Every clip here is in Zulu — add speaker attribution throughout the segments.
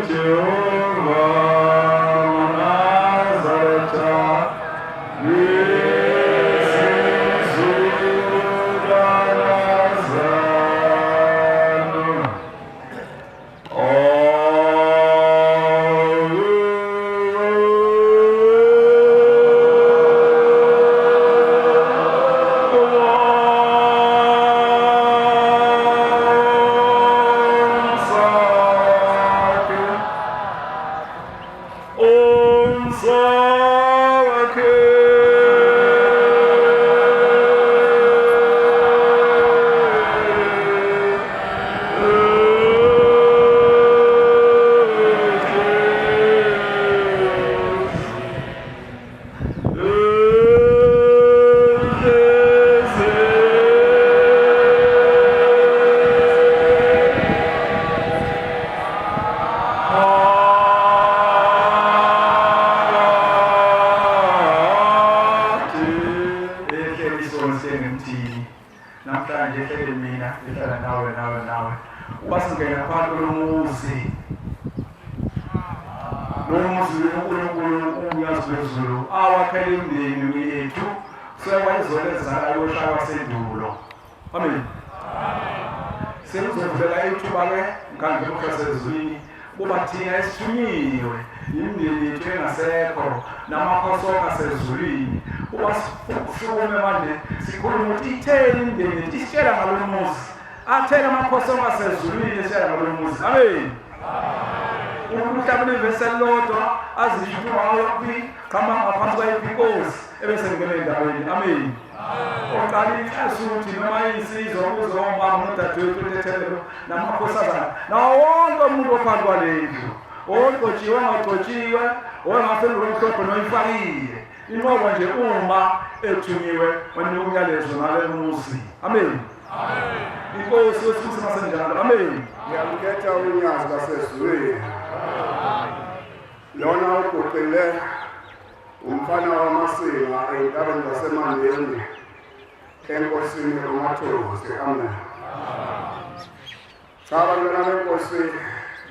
Speaker 1: Jehova Nazaretha Namhlanje ehlele mina ehlala nawe nawe nawe uba singena phakathi kulomuzi lo muzi uNkulunkulu uyazi wezulu awakhele imindeni yethu sekwayizolo ezalayo yoshaka sendulo. Amen. Sekuzovuleka ithuba-ke mkhandlu okhasezwini kuba thina esithunyiwe imindeni yethu engasekho namakhosi asezulwini uba sisukume manje sikhulume ukuthi itheni imindeni yethu isitshela ngalo muzi atheni amakhosi asezulwini esitshela ngalo muzi. Amen. Umuntu uhlabela ivesi elilodwa azisho ukuthi wawuphi qhama ngaphansi kwayiphi inkosi ebese ngena endaweni. Amen. Oqala ixesha ukuthi noma insizwa kuze omama nodadewethu ethethelelo namakhosazana nawo wonke umuntu ophansi kwale ndlu ogcotshiwe ongagcotshiwe ongafeluka omhlophe noyifakile inqobo nje uma ethunyiwe wanika umyalezo ngale muzi. Amen. Inkosi wesibuse masenjalo. Amen.
Speaker 2: Ngiyamkhetha unyazi lwasezulwini. Lona oguqile umfana wamasinga ey'ntabeni zaseMandeni enkosini uMathozi. Amen. Cha bantwana benkosi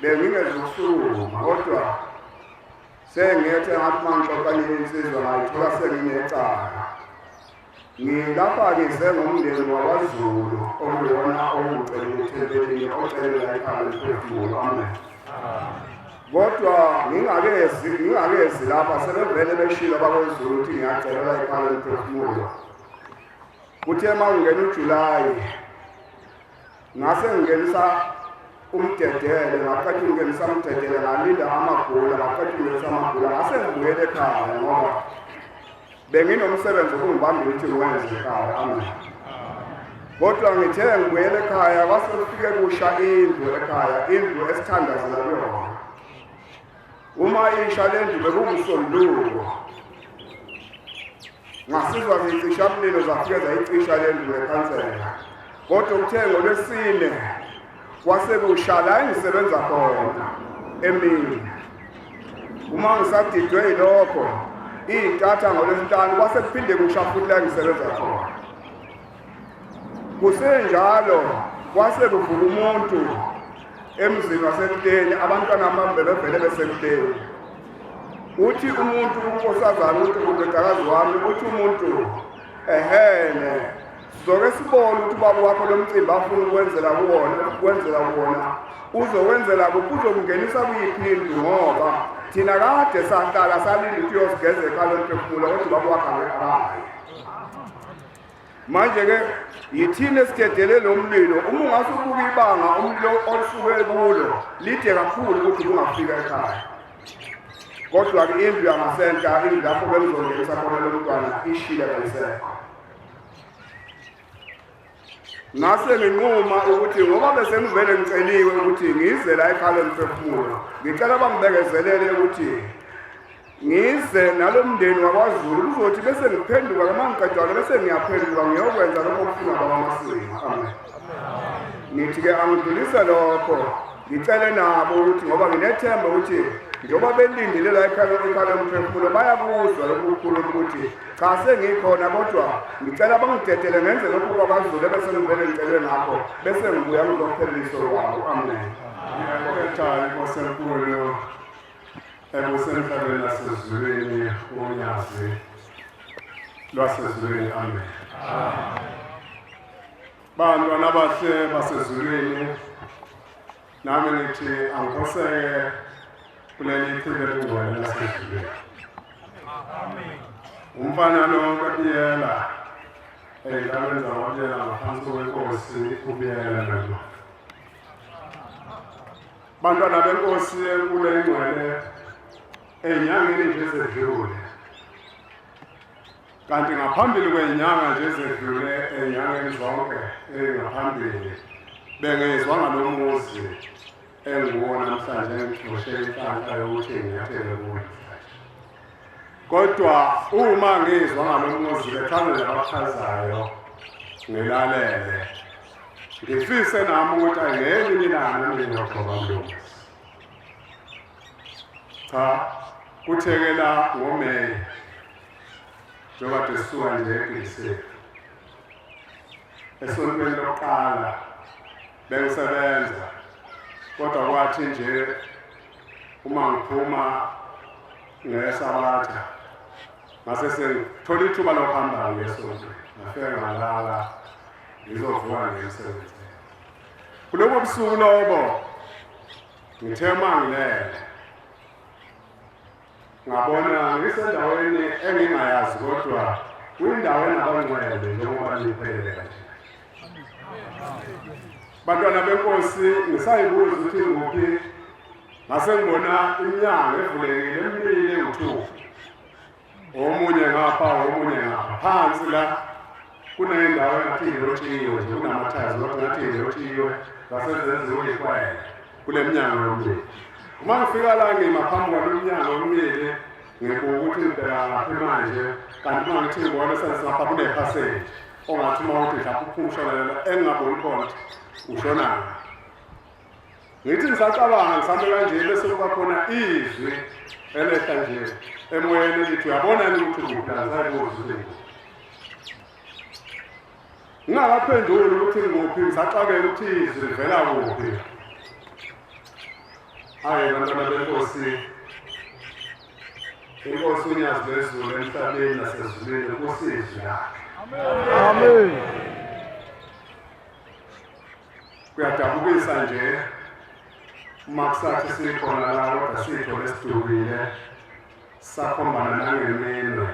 Speaker 2: bengingezukusukuma kodwa sengethe ngathi uma ngixoxa nensizwa ngayithola senginecala. Ngilapha ngize ngomndeni wakwaZulu okuwona owucelile ethempelini ocelela ekhaya lomphefumulo. Amen. Kodwa ngingakezi lapha sebevele beshilo abakwaZulu ukuthi ngiyacelela ekhaya lomphefumulo. Kuthe uma kungena uJulayi ngase ngingenisa umdedele ngaqeda ukungenisa umdedele ngalinda amagula ngaqeda ukungenisa amagula ngase ngibuyele ekhaya ngoba benginomsebenzi okungibambile ukuthi ngiwenze ekhaya. Amen. Kodwa ngithe ngibuyele ekhaya kwase kufike kusha indlu ekhaya, indlu esithandazela kuyona. Uma isha le ndlu bekuwumsombuluko ngasizwa zicisha mlilo zafike zayicisha le ndlu ngekhansela. Kodwa kuthe ngolwesine kwase kusha la engisebenza khona emini. Uma ngisadidwe yilokho iy'ntatha ngolwesihlanu kwase kuphinde kusha futhi la engisebenza khona. Kusenjalo kwase kuvuka umuntu emzini waseKuteni, abantwana bami bebevele beseKuteni. Uthi umuntu unkosazana uthi undodakazi wami uthi umuntu ehene sizoke sibone ukuthi ubaba wakho lo mcimbi afuna ukwenzela kuwona ukwenzela kuwona uzokwenzela kuphi uzokungenisa kuyiphi indlu ngoba thina kade sahlala salinda ukuthi uyosigeza ekhaya lomphefumulo kodwa ubaba wakho akayi. Manje-ke yithina esidedele lo mlilo. Uma ungase ubuke ibanga umlilo osuke kulo lide kakhulu ukuthi ungafika ekhaya. Kodwa-ke indlu yangasenta, indlu lapho bengizongenisa khona lo mntwana ishile kayisekho. Ngase nginquma ukuthi ngoba bese ngivele ngiceliwe ukuthi ngize la ekhaya lomphefumulo, ngicela bangibekezelele ukuthi ngize nalo mndeni wakwaZulu kuzothi bese ngiphenduka noma ngiqedwana bese ngiyaphenduka ngiyokwenza lokho okufunwa bakwaMasinga. Amen. Ngithi-ke angidlulise lokho ngicele nabo ukuthi ngoba nginethemba ukuthi njengoba belindile la ekhaya ekhaya lomphefumulo bayakuzwa lokhu kukhuluma ukuthi cha sengikhona kodwa ngicela bangidedele ngenze lokhu kwakwaZulu ebese ngivele ngicelwe ngakho bese ngibuya ngizophelisa kwabo. Amen. Ayithayi inkosi enkulu ebusemhlabeni nasezulwini unyazi lwasezulwini. Amen. Bantwana abahle basezulwini, nami ngithi angiphoseke kuleli chibi elingcwele lasezulwini. Umfana lo kaBiyela ey'ntabeni zakwaBiyela ngaphansi kwenkosi uBiyela noma bantwana benkosi enkulu engcwele ey'nyangeni nje ezedlule kanti ngaphambili kwey'nyanga nje ezedlule ey'nyangeni zonke ey'ngaphambili bengezwa ngalo muzi enguwo namhlanje ngixoshe inhlanhla yokuthi nginyathele kuwo namhlanje. Kodwa uma ngizwa ngalo muzi bechaza nabachazayo ngilalele ngifise nami ukuthi ngelinye ilanga nami ngiyogqoka kulo muzi. Cha, kuthekela ngoMeyi njengoba kade sisuka nje eGibiseni esontweni lokuqala bengisebenza kodwa kwathi nje uma ngiphuma ngesabatha ngase sengithola ithuba lokuhamba ngesontweni ngafike ngalala ngizovuka ngiye emsebenzini kulobo busuku lobo ngithe uma ngilele ngabona ngisendaweni engingayazi kodwa kwindawo enabangcwele njengoba niphelele kanje bantwana benkosi ngisayibuza ukuthi nguphi ngase ngibona iminyango evulekile emibili ewu-two omunye ngapha omunye ngapha phansi la kunendawo engathi ilotshiwe nje kunamathazi kodwa ngathi ilotshiwe zasezenziwe ikwele kule minyango yomibili uma ngifika la ngima phambi kwalo mnyango yomibili ngibuka ukuthi ngibheka ngaphi manje kanti uma ngithi ngibona sengapha kunephaseji ongathi uma uthi mhlawumbe uphuma ushonela engingaboni khona ushona ngithi ngisacabanga ngisambe kanje bese kuba khona izwi elehla nje emoyeni elithi uyabona yini ukuthi kuphi la ngisayibuza ukuthi ngikuphi ngingakaphenduli ukuthi ngikuphi ngisaxakeka ukuthi izwi livela kuphi hayi bantwana benkosi inkosi unyazi lwezulu emhlabeni nasezulwini kusizwi lakhe
Speaker 1: Amen.
Speaker 2: Kuyadabukisa nje uma kusathi sikhona la kodwa sithole sidukile sakhombana nangeminwe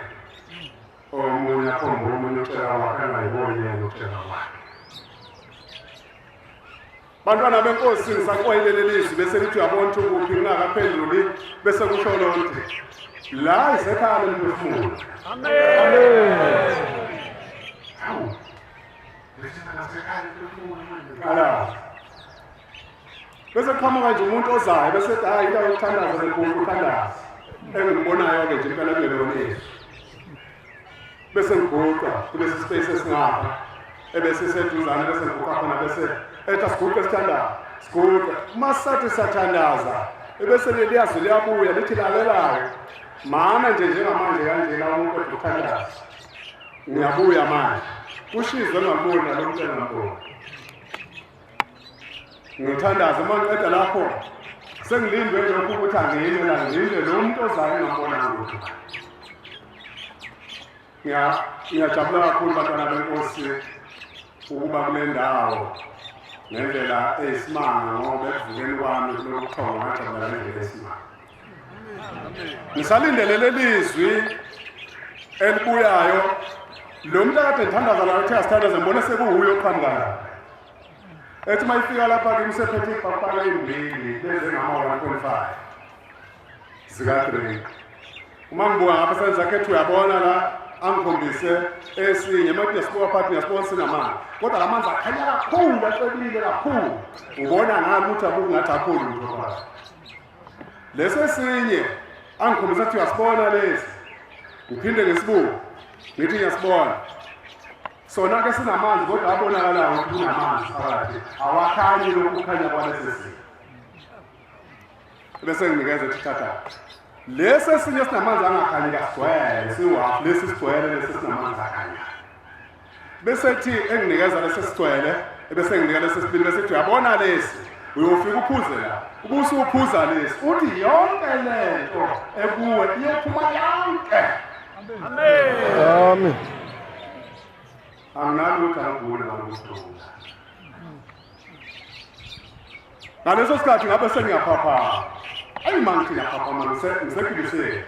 Speaker 2: omunye akhomba omunye utshela wakhe angayiboni yena utshela wakhe bantwana benkosi ngisaxwayile lelizwi bese lithi uyabona ukuthi ukuphi ngingakaphenduli bese kusho lonke la isekhaya lomphefumulo
Speaker 1: Amen.
Speaker 2: Hawu. Ala. Bese qhamuka nje umuntu ozayo bese ethi hayi into yokuthandaza lenkulu uthandaza. Engimbonayo ke nje impela kulelo lizwi. Bese ngiguqa kulesi space esingapha ebese seduzane bese ngiguqa khona bese ethi asiguqe sithandaza. Siguqe. Uma sathi sathandaza ebese leliyazwi liyabuya lithi lalelayo. Mana nje njengamanje kanjena umuntu oduthandaza. Ngiyabuya manje. Kushizwe ngamboni nalo muntu engamboni. Ngithandaza uma ngiqeda lapho sengilindwe lokhu ukuthi angime la ngilinde lo muntu ozayo engambona ukuthi. Ngiyajabula kakhulu bantwana benkosi ukuba kule ndawo ngendlela eyisimanga ngoba ekuvukeni kwami kulolu thongo ngajabula ngendlela eyisimanga. Ngisalindele lelizwi elibuyayo lo muntu akade ngithandaza la uthe asithandaze ngibone sekuwuye oqhamuka la ethi uma ifika lapha kimi sephethe iy'papala ey'mbili lezingama-1.5 zika-drink uma ngibuka ngapha senza zakhe ethi uyabona la angikhombise esinye uma ngiyasibuka phakathi ngiyasibona sinamanzi kodwa la manzi akhanya kakhulu acebile kakhulu ubona ngani ukuthi akungathi akho lutho phakathi Lesi esinye angikhombisa ukuthi uyasibona lesi. Ngiphinde ngisibuke. Ngithi ngiyasibona. Sona ke sinamanzi kodwa abonakalayo ukuthi kunamanzi phakathi. Awakhanyi lokhu kukhanya kwalesi simo. Bese nginikeza ethi thatha. Lesi esinye sinamanzi angakhanyi kasigcwele, siwafu lesi sigcwele lesi sinamanzi akhanyayo. Bese ethi enginikeza lesi sigcwele ebese nginika lesi sibili bese ethi uyabona lesi uyofika uphuze la. Ubusuphuza lesi uthi yonke lento ekuwe iyophuma yonke.
Speaker 3: Amen.
Speaker 4: Amen.
Speaker 2: Anginalutho, angiguli ngalokudula. Ngaleso sikhathi ngabe sengiyaphaphama. Ayi, ma ngithi ngiyaphaphama, ngisegiliseni,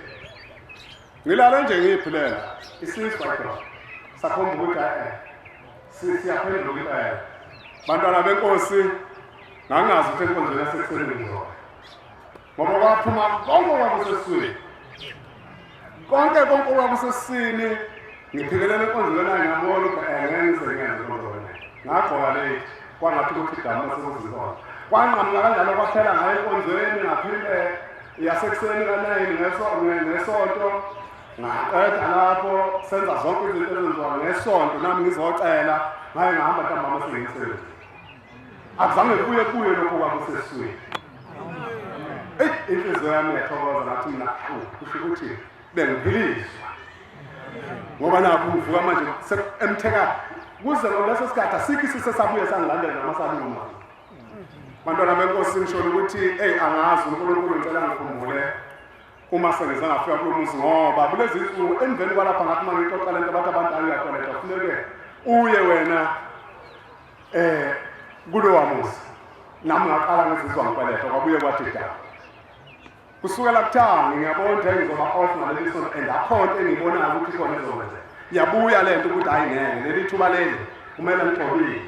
Speaker 2: ngilale nje ngiyiphilela. Isisu kodwa sakhomba ukuthi e siyaphenduka impela, bantwana benkosi. Ngangazi ukuthi enkonzweni yasekuseni ngizoya, ngoba kwaphuma konke okwakusesiswini, konke konke okwakusesisini. Ngiphikelele enkonzweni nayo, ngabona ukuthi ngeke ngize ngiyenze inkonzo nayo. Ngagqoka late, kwangathi ukuthi igama sekuzinkonzo kwanqamuka kanjalo, kwaphela ngayo enkonzweni. Ngaphinde yasekuseni ka-9 ngesonto, ngaqeda lapho senza zonke izinto ezenziwa ngesonto. Nami ngizocela ngaye, ngahamba ntambama sengiyemsebenzini. Akuzange kubuye kuye lokho kwakusesiswini. Eyi, inhliziyo yami yathokoza. Ngathi mina, hawu, kusho ukuthi bengiphiliswa, ngoba nakho ngivuka manje emtheka. Kuze ngaleso sikhathi asikho isise sabuye sangilandela noma saluma. Bantwana benkosi, ngisholo ukuthi eyi, angazi, uNkulunkulu ngicela ngikhumbule uma sengize ngafika kulo muzi, ngoba kulezi nsuku emveni kwalapha ngathi uma ngixoxa lento, bathi abantu, ayiyakweleta, kufuneke uye wena kulowa muzi. Nami ngaqala ngizizwa ngikweleta, kwabuye kwathi da kusukela kuthangi. Ngiyabona ukuthi ngizoba off ngaleli sonto, and akho nto engiyibonayo ukuthi ikhona ezokwenzeka. Yabuya le nto ukuthi hayi, ngeke, leli thuba leli kumele ngigcobile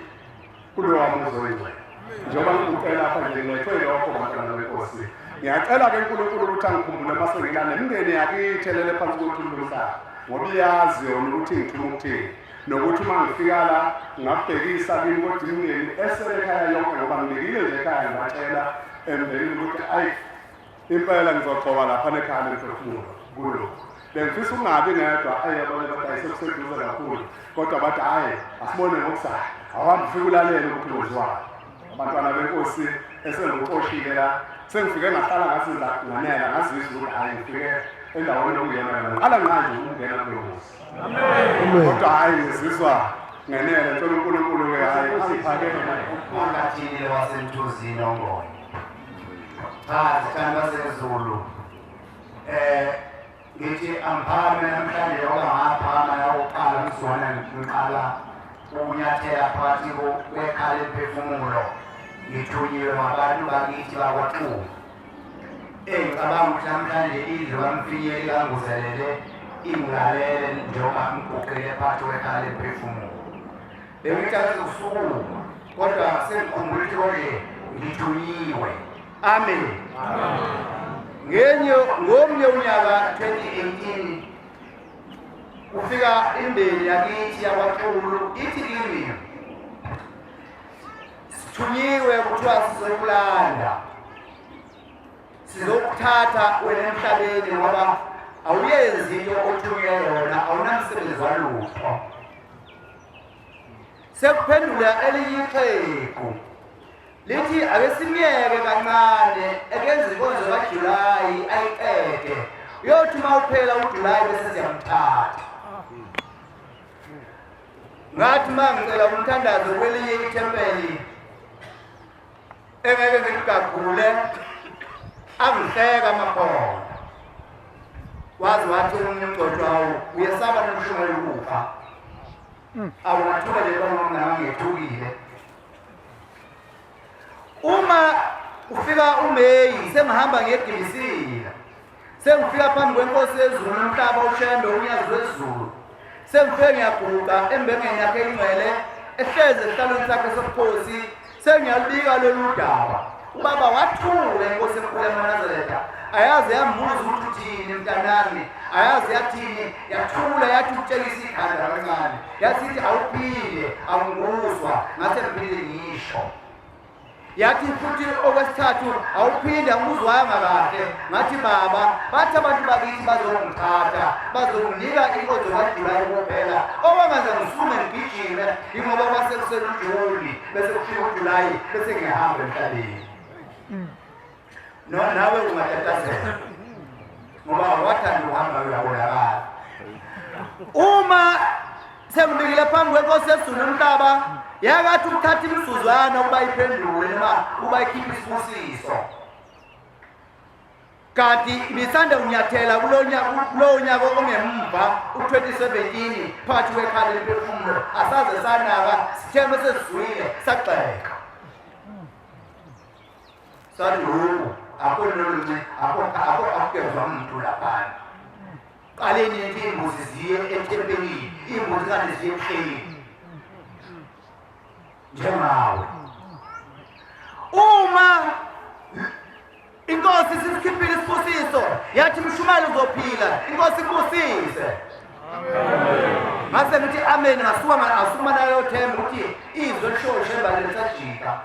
Speaker 2: kulowa muzi oyingcwele, njengoba ngikucela lapha nje, ngilethwe lokho. Bantwana benkosi, ngiyacela-ke uNkulunkulu ukuthi angikhumbule uma sengila nemindeni yakithi elele phansi kothuli lomhlaba, ngoba iyazi yona ukuthi ngithuma ukuthini, nokuthi uma ngifika la ngabhekisa kimi, kodwa imindeni esele ekhaya yonke, ngoba ngibekile nje ekhaya, ngibatshela emndenini ukuthi ayi, impela ngizogcoba lapha nekhaya lemphefumulo kulokhu. Bengifisa ukungabi ngedwa. Ayi, abanye bathi ayi, sekuseduze kakhulu, kodwa bathi hhayi, asibone ngokuzayo. Awuhambe ufike ulalele ukuthi kwenziwani. Abantwana benkosi, esengixoshile la, sengifike ngahlala ngathi nganela, ngazizwa ukuthi hhayi, ngifike endaweni okuyona yona. Ngiqala nganje ukungena kulo muzi, kodwa hhayi, ngizizwa ngenele. Ngicela uNkulunkulu-ke, hhayi, angiphakele.
Speaker 5: Umphakathini waseMthuzini oNgone, cha, zithando basezulu, ngithi angiphakame namhlanje ngoba ngaphakama yakuqala ngizona ngiqala ukunyathela phakathi kwekhala lemphefumulo. Ngithunyiwe ngabantu bakithi bakwaXulu. Engicabanga ukuthi namhlanje indlu kaMfinyeli kaNguzelele ingilalele njengoba ngiguqile phakathi kwekhala lemphefumulo. Bengithi angizokusukuma, kodwa sengikhumbula ukuthi konje ngithunyiwe. Amen. Ngenye ngomnye unyaka 2018, kufika indeni yakithi yakwaXulu, ithi kimi, sithunyiwe, kuthiwa sizokulanda, sizokuthatha wena emhlabeni, ngoba awuyenzi into othunywe yona, awunamsebenzi walutho. Sekuphendula elinye ixhegu lithi, ake simyeke kancane ekenza inkonzo kaJulayi ayiqede, uyothi uma uphela uJulayi bese siyamthatha. Ngathi uma ngicela umthandazo kwelinye ithempeli engeke ngiligagule, angihleka amakhona, waze wathi omunye umgcotshwa, awu, uyesaba nomshumela ukufa. Awungathuka nje bangomngane, ngethukile. Uma ufika uMeyi, sengihamba ngiyegilisila, sengifika phambi kwenkosi yezulu nomhlaba, uShembe uNyazi lwezulu. Sengifike ngiyaguqa embengeni yakhe ingcwele, ehlezi esihlalweni sakhe sobukhosi, sengiyalubika lolu daba. Ubaba wathula, inkosi enkulu yamaNazaretha. Ayaze yambuza ukuthi uthini mntanami, ayaze yathini, yathula, yathi ukutshekisa ikhanda kancane, yasithi, awuphile, awunguzwa. Ngase ngiphile ngisho. Yathi futhi okwesithathu, awuphinde, angikuzwanga kahle. Ngathi, baba, bathi abantu bakithi bazongithatha, bazonginika inkonzo kaJulayi kuphela. Okwangenza ngisukume ngigijime ingoba kwasekuseni uJuni, bese kufika uJulayi, bese ngiyahamba emhlabeni. No, nawe ungatatazela ngoba awathanda ukuhamba, uyabonakala. Uma sengibikile phambi kwenkosi yezulu nomhlaba, yakathi ukuthatha imizuzwana ukuba iphendule noma ukuba ikhiphe isibusiso. Kanti ibisanda kunyathela kulowo nyaka ongemva u-2017 phakathi kwekhala lemphefumulo asaze sanaka sithembe sesizwile sagxeka sathi lokhu akonolunce akugezwa muntu laphana qaleni nithi iy'mbuzi ziye ethempelini iy'mbuzi kanti ziye ebuhlelini njengawe uma Inkosi sisikhiphile isibusiso yathi mshumayeli uzophila inkosi ikubusise. Ngase ngithi amen ngasuka ngasukuma nayo themba ukuthi izwi elishoyo shemba lisajika.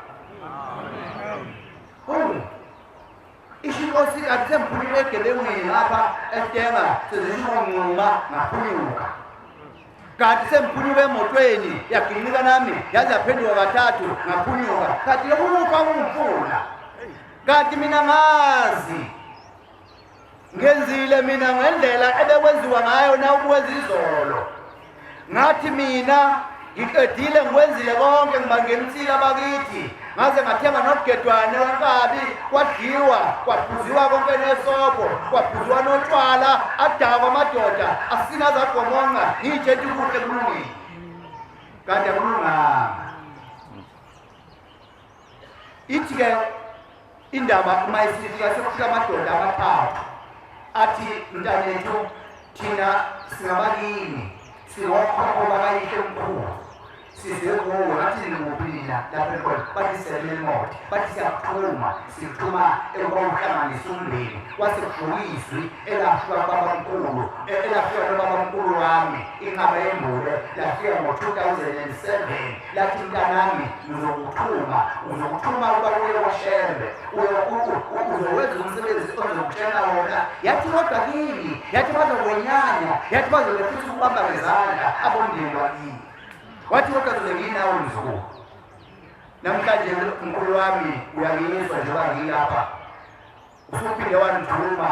Speaker 5: Amen. Isho inkosi kanti sengiphunyuka egebengwini ngapha eStenga sezisho nquma ngaphunyuka. Kanti sengiphunyuka emotweni yaginqika nami yaze yaphenduka kathathu ngaphunyuka. Kanti lokhu kufa kungifuna. Kanti mina ngazi ngenzile mina ngendlela ebekwenziwa ngayo na ukwenza izolo ngathi mina ngiqedile ngikwenzile konke ngibangenisile abakithi ngaze ngathenga nobugedwane wenkabi kwadliwa kwaphuziwa konke nesobho kwaphuziwa notshwala adakwa amadoda asina zagomonqa ngiyitshela ukuthi kuhle kulungile kanti akulunganga Ithi-ke indaba uma isifika sekufika amadoda amathathu athi mntanethu thina singabakini singokhokho bakayihle mkhulu size kuwe ngathi nikuphi nina lapho nikhona bathi siyamelimothi bathi siyakuthuma sikuthuma ekuba uhlanganise umndeni kwase kushiwo izwi elafika kubabamkhulu elafika nobabamkhulu wami inqaba yembule lafika ngo-2007 lathi mntanami ngizokuthuma ngizokuthuma ukuba uye kwashembe uzowenza umsebenzi ozokutshela wona yathi kodwa kini yathi bazokwenyanya yathi bazobe futhi ukubamba ngezandla abomndeni wakini wathi kodwa zobe nginawo mzukulu namhlanje mkhulu wami uyangizwa njengoba ngilapha Usuphinde wangithuma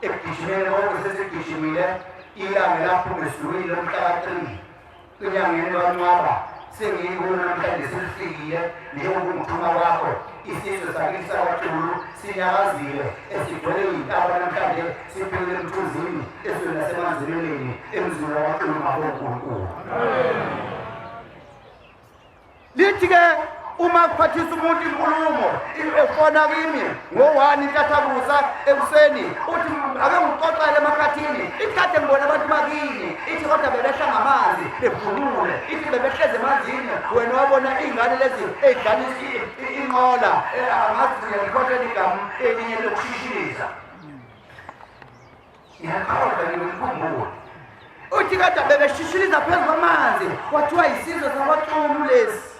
Speaker 5: ekugijimeni konke sesigijimile ilanga laphuma ezulwini lomhla ka-3 enyangeni kaNcwaba sengiyibona namhlanje selifikile njengoba ungithuma kwakho isizwe sakithi sakwaXulu sinyakazile esigcwele iy'ntaba namhlanje siphilile emthunzini ezweni lasemanzimileni emzini wakwaXulu ngabonkulunkulu Lithi-ke uma kuphathisa umuntu inkulumo efona kimi ngo-one intathakusa ekuseni uthi ake ngixoxele emakhathini ithi kade ngibona abantu bakini ithi kodwa bebehla ngamanzi bevunule ithi bebehlezi emanzini wena wabona iy'ngane lezi ey'dlala inqola angazi ngiyakhohlwa igama elinye lokushishiliza Ngiyakholwa ngiyomkhumbula. Uthi kade bebeshishiliza phezu kwamanzi kwathiwa isizwe sakwaXulu lesi.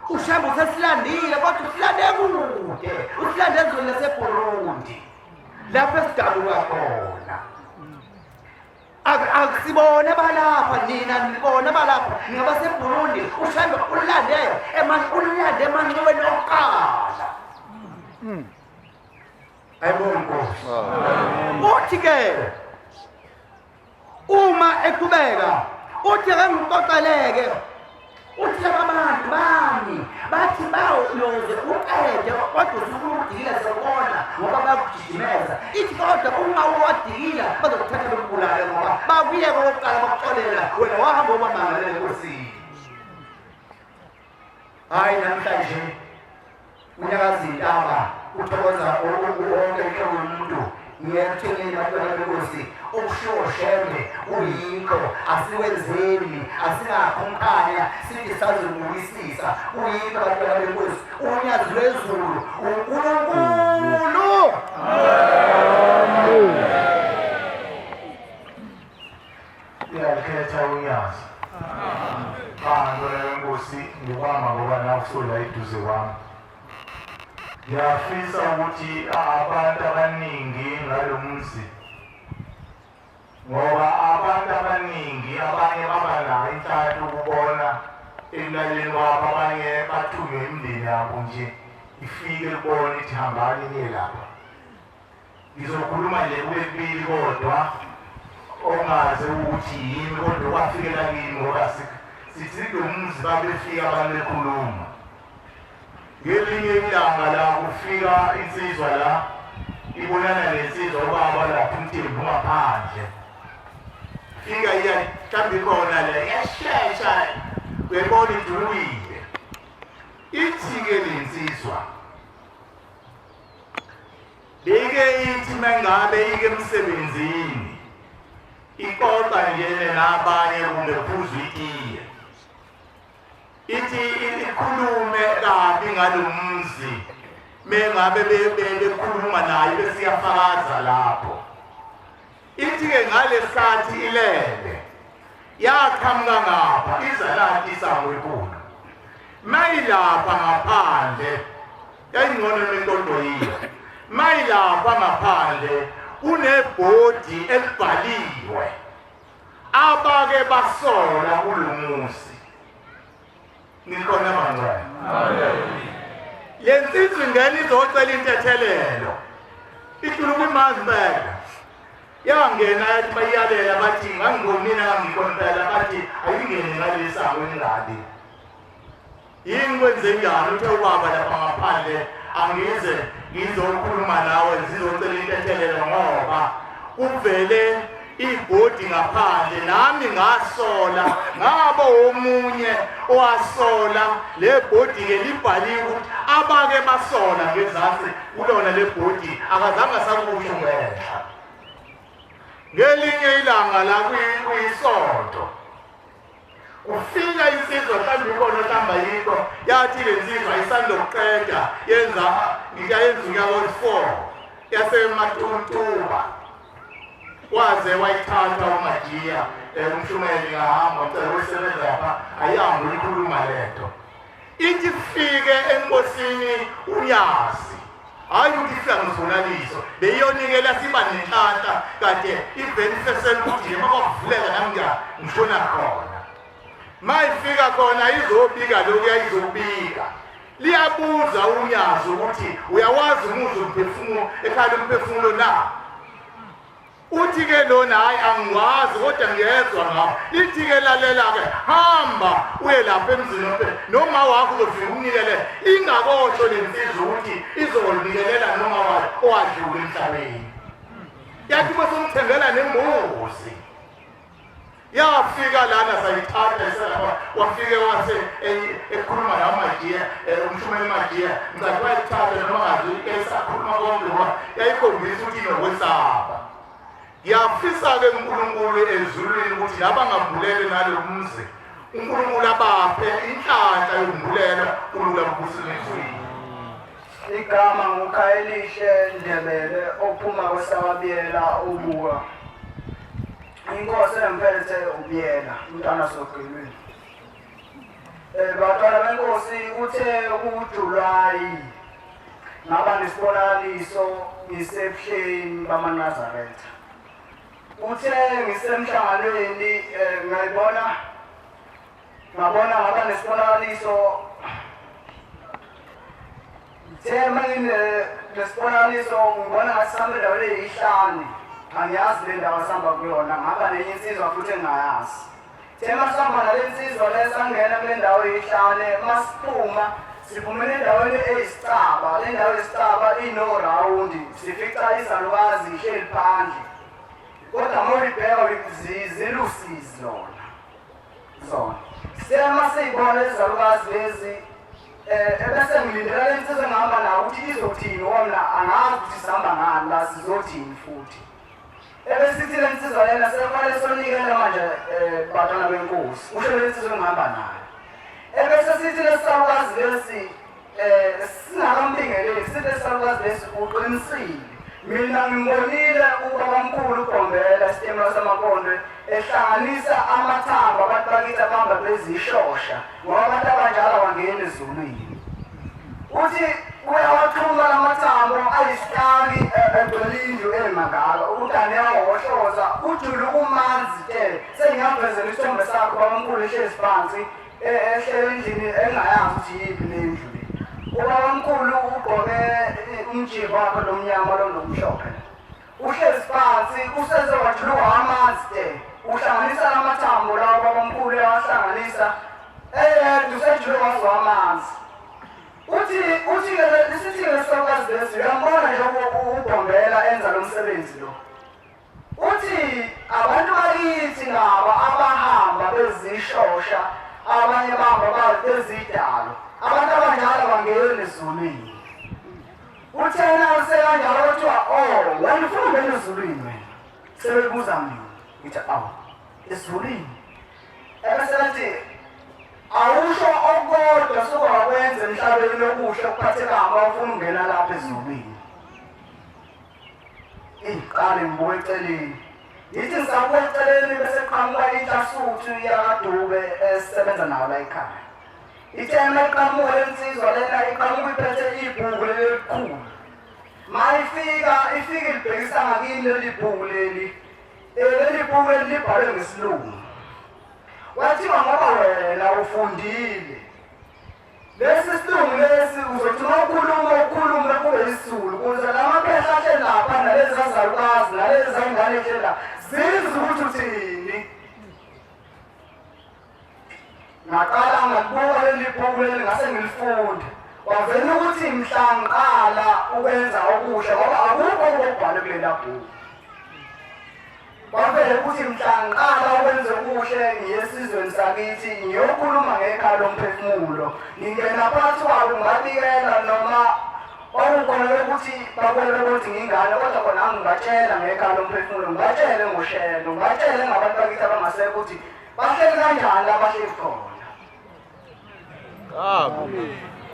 Speaker 5: UShembe usesilandile kodwa usilande kude, usilande ezweni laseBurundi lapho esidabuka khona. Akusibona balapha nina nibona balapha ningabaseBurundi uShembe ulande ulande emanxiweni okuqala. Ayibonge Nkosi. Uthi ke uma eqhubeka uthi ake ngixoxeleke uthi laba bantu bami bathi bayoze uqede kodwa usukuludikile sewubona ngoba bayakugijimeza ithi kodwa uma uwadikila bazokuthatha bekubulale ngoba bakuyeka okokuqala bakuxolela wena wahamba obamangalela enkosini Hayi namhlanje unyakaza intaba uthokoza wonke inhlobo yomuntu ngiyekuthengeni bantwana benkosi okushiwo shembe kuyikho asikwenzeni asingakho umkhanya sithi sazobukisisa kuyikho bantwana benkosi unyazi lwezulu uNkulunkulu
Speaker 3: Uyakhetha unyazi. Cha ntwana yenkosi ngibamba ngoba nawe usola eduze kwami. Ngiyafisa ukuthi abantu abaningi ngalo mzi ngoba abantu abaningi abanye baba nayo inhlanhla ukubona ekulaleni kwabo abanye bathunywe imindeni yabo nje ifike kubona ithi hambani niye lapha Ngizokhuluma nje kube kubili kodwa ongazi ukuthi yimi kodwa kwafikela kimi ngoba sithi lo muzi babefika abantu bekhuluma. Ngelinye ilanga la kufika insizwa la Ibonana nensizwa ubaba lapha umthembu ngaphandle. Fika iya mhlawumbe ikhona le iyashesha uyayibona idukile. Ithi-ke le nsizwa bike ithi mengabe ike emsebenzini ixoxa nje nabanye kumbe phuzwa itiye ithi ikhulume kabi ngalomzi mengabe bekhuluma naye besiyafakaza lapho ithi-ke ngalesikhathi ilele yaqhamuka ngapha iza lathi isango elikhulu mayilapha ngaphandle yayingcono nentondo yiyo mayilapha ngaphandle kunebhodi elibhaliwe abake basola kulomuzi nikhona bangcwele le nsizwa ingena izocela intethelelo ihluluka imanzi impela yangena yathi bayiyalela bathi ngangibonina ngangikho impela bathi ayingene ngaleli sango engingali Yini kwenze njani uthe ubaba lapha ngaphandle angize ngizokhuluma nawe ngizocela intethelelo ngoba kuvele ibhodi ngaphandle nami ngasola ngabo omunye owasola le bhodi ke libhaliwe ukuthi abake basola ngezansi kulona le bhodi akazange asakusho ngenhla ngelinye ilanga la kuyisonto Kufika insizwa mhlawumbe ikona mhlawumbe ayikho yathi le nsizwa isandokuqeda yenza ngiyayenza unyaka wesi-four yasematuntuba waze wayithatha umajiya um umshumeli ngahamba ngicela ukusebenza lapha ayihambe uyikhuluma lento ithi fike enkosini unyazi hhayi ukuthi ifika ngizibonakaliso beyiyonikela siba nenhlanhla kade iveni fesela ukuthi nje makwavuleka nami ngishona khona mayifika khona izobika lokhu yayizobika liyabuza unyazi ukuthi uyawazi umuzi umphefumulo ekhaya umphefumulo na Uthi ke lona hayi angiwazi kodwa ngiyezwa ngawo. Lithi ke lalela ke hamba uye lapha emzini ompe noma wakho uzofika umnikele ingakosho lensizwa ukuthi izonikelela noma wayo owadlula emhlabeni. Yathi bese umthengela nembuzi. Yafika lana sayithatha iselapha wafike wase ekhuluma la majiya umshumela majiya ngicathi wayithatha noma ngazi esakhuluma konke ngoba yayikhombisa ukuthi inokwesaba. Ngiyafisa-ke uNkulunkulu ezulwini ukuthi laba ngambulele nalo mzi uNkulunkulu abaphe inhlanhla yokumbulela kulula kubusisweni.
Speaker 4: Igama nguKhayelihle Ndebele ophuma kwesakabiyela ubuka. Inkosi engiphethe uBiyela, umntwana sogilwini. Eh bantwana benkosi kuthe kuJulayi ngaba nesibonakaliso ngisebuhleni bamaNazaretha. Kuthe ngisemhlanganweni eh, ngayibona ngabona ngaba nesibonakaliso ngithe uma nginesibonakaliso ngibona ngathi sihamba endaweni eyihlane angiyazi le ndawo asihamba kuyona ngihamba nenye insizwa futhi engingayazi the masihamba nale nsizwa le sangena kule ndawo eyihlane masiphuma siphumela endaweni eyisicaba le ndawo eyisicaba inorawundi sifica izalukazi ihleli phandle kodwa uma ulibheka zilusizi lona zona siyama siyibona izalukazi lezi eh ebese ngilindela le nsizwa engihamba nayo ukuthi izothini ngoba mina angazi ukuthi sihamba ngani la sizothini futhi ebesithi le nsizwa lena sekufanele sonikele manje um bantwana benkosi usho le nsizwa engihamba nayo ebese sithi lesalukazi lesi Eh singakambingeleli sithi lesalukazi lesi uqinisile. Mina ngimbonile ubabamkhulu uGombela isitimela samankondwe ehlanganisa amathambo abantu bakithi abahamba bezishosha ngoba abantu abanjalo abangeni ezulwini. Uthi uyawaxhuma lamathambo ayisitaki egcwele indlu emangaka ukuthi aniyawohloza ujulu kumanzi te sengiyavezela isithombe sakho babamkhulu ehlezi phansi ehlele endlini engayazi ukuthi yiphi le ndlu le ubabamkhulu ugqoke umjiko wakhe lomnyama lo nomhlophe uhlezi phansi useze wajuluka amanzi te uhlanganisa lamathambo lawo babamkhulu eyawahlanganisa eyedwa usejuluka waze wamanzi uthi uthi-ke lisithi-ke lesalukazi lesi uyambona nje ubhombela ngiwenza lo msebenzi lo. Uthi abantu bakithi nabo abahamba bezishosha abanye bahamba bezidalo abantu abanjalo bangeni ezulwini. Uthena usekanjalo kuthiwa oh wena ufuna ungena ezulwini wena. Sebebuza mina ngithi awu ezulwini. Ebese bethi awusho okukodwa sokwakwenza emhlabeni lokuhle okuphathekayo uma ufuna ungena lapha ezulwini. Ngiqale ngibuke eceleni. Ngithi ngisabuka eceleni bese qhamuka inhlasuthu yakaDube esebenza nayo la ekhaya. Ithe uma iqhamuka le nsizwa lena iqhamuka iphethe ibhuku leli elikhulu. Mayifika ifike ilibhekisa ngakini leli bhuku leli. Leli bhuku leli libhalwe ngesilungu. Wathiwa ngoba wena ufundile Lesi silungu lesi uzothi uma ukhuluma ukhulume kube isiZulu ukuze la makhehla ahleli lapha nalezi zazalukazi nalezi zayingane ehleli la zizwe ukuthi uthini. Ngaqala ngalibuka leli bhuku leli ngase ngilifunda. Kwavela ukuthi mhla ngiqala ukwenza okuhle ngoba akukho okubhalwe kulela bhuku. Kwavele ukuthi mhla ngiqala ukwenza okuhle ngiye esizweni sakithi ngiyokhuluma ngekhaya lomphefumulo. Ngingena phakathi kwabo ngabikela noma kwakukhona ukuthi babone ukuthi ngingane kodwa khona ngibatshela ngekhaya lomphefumulo ngibatshele ngoshelo ngibatshele ngabantu bakithi abangasekho ukuthi bahleli kanjani labahleli khona.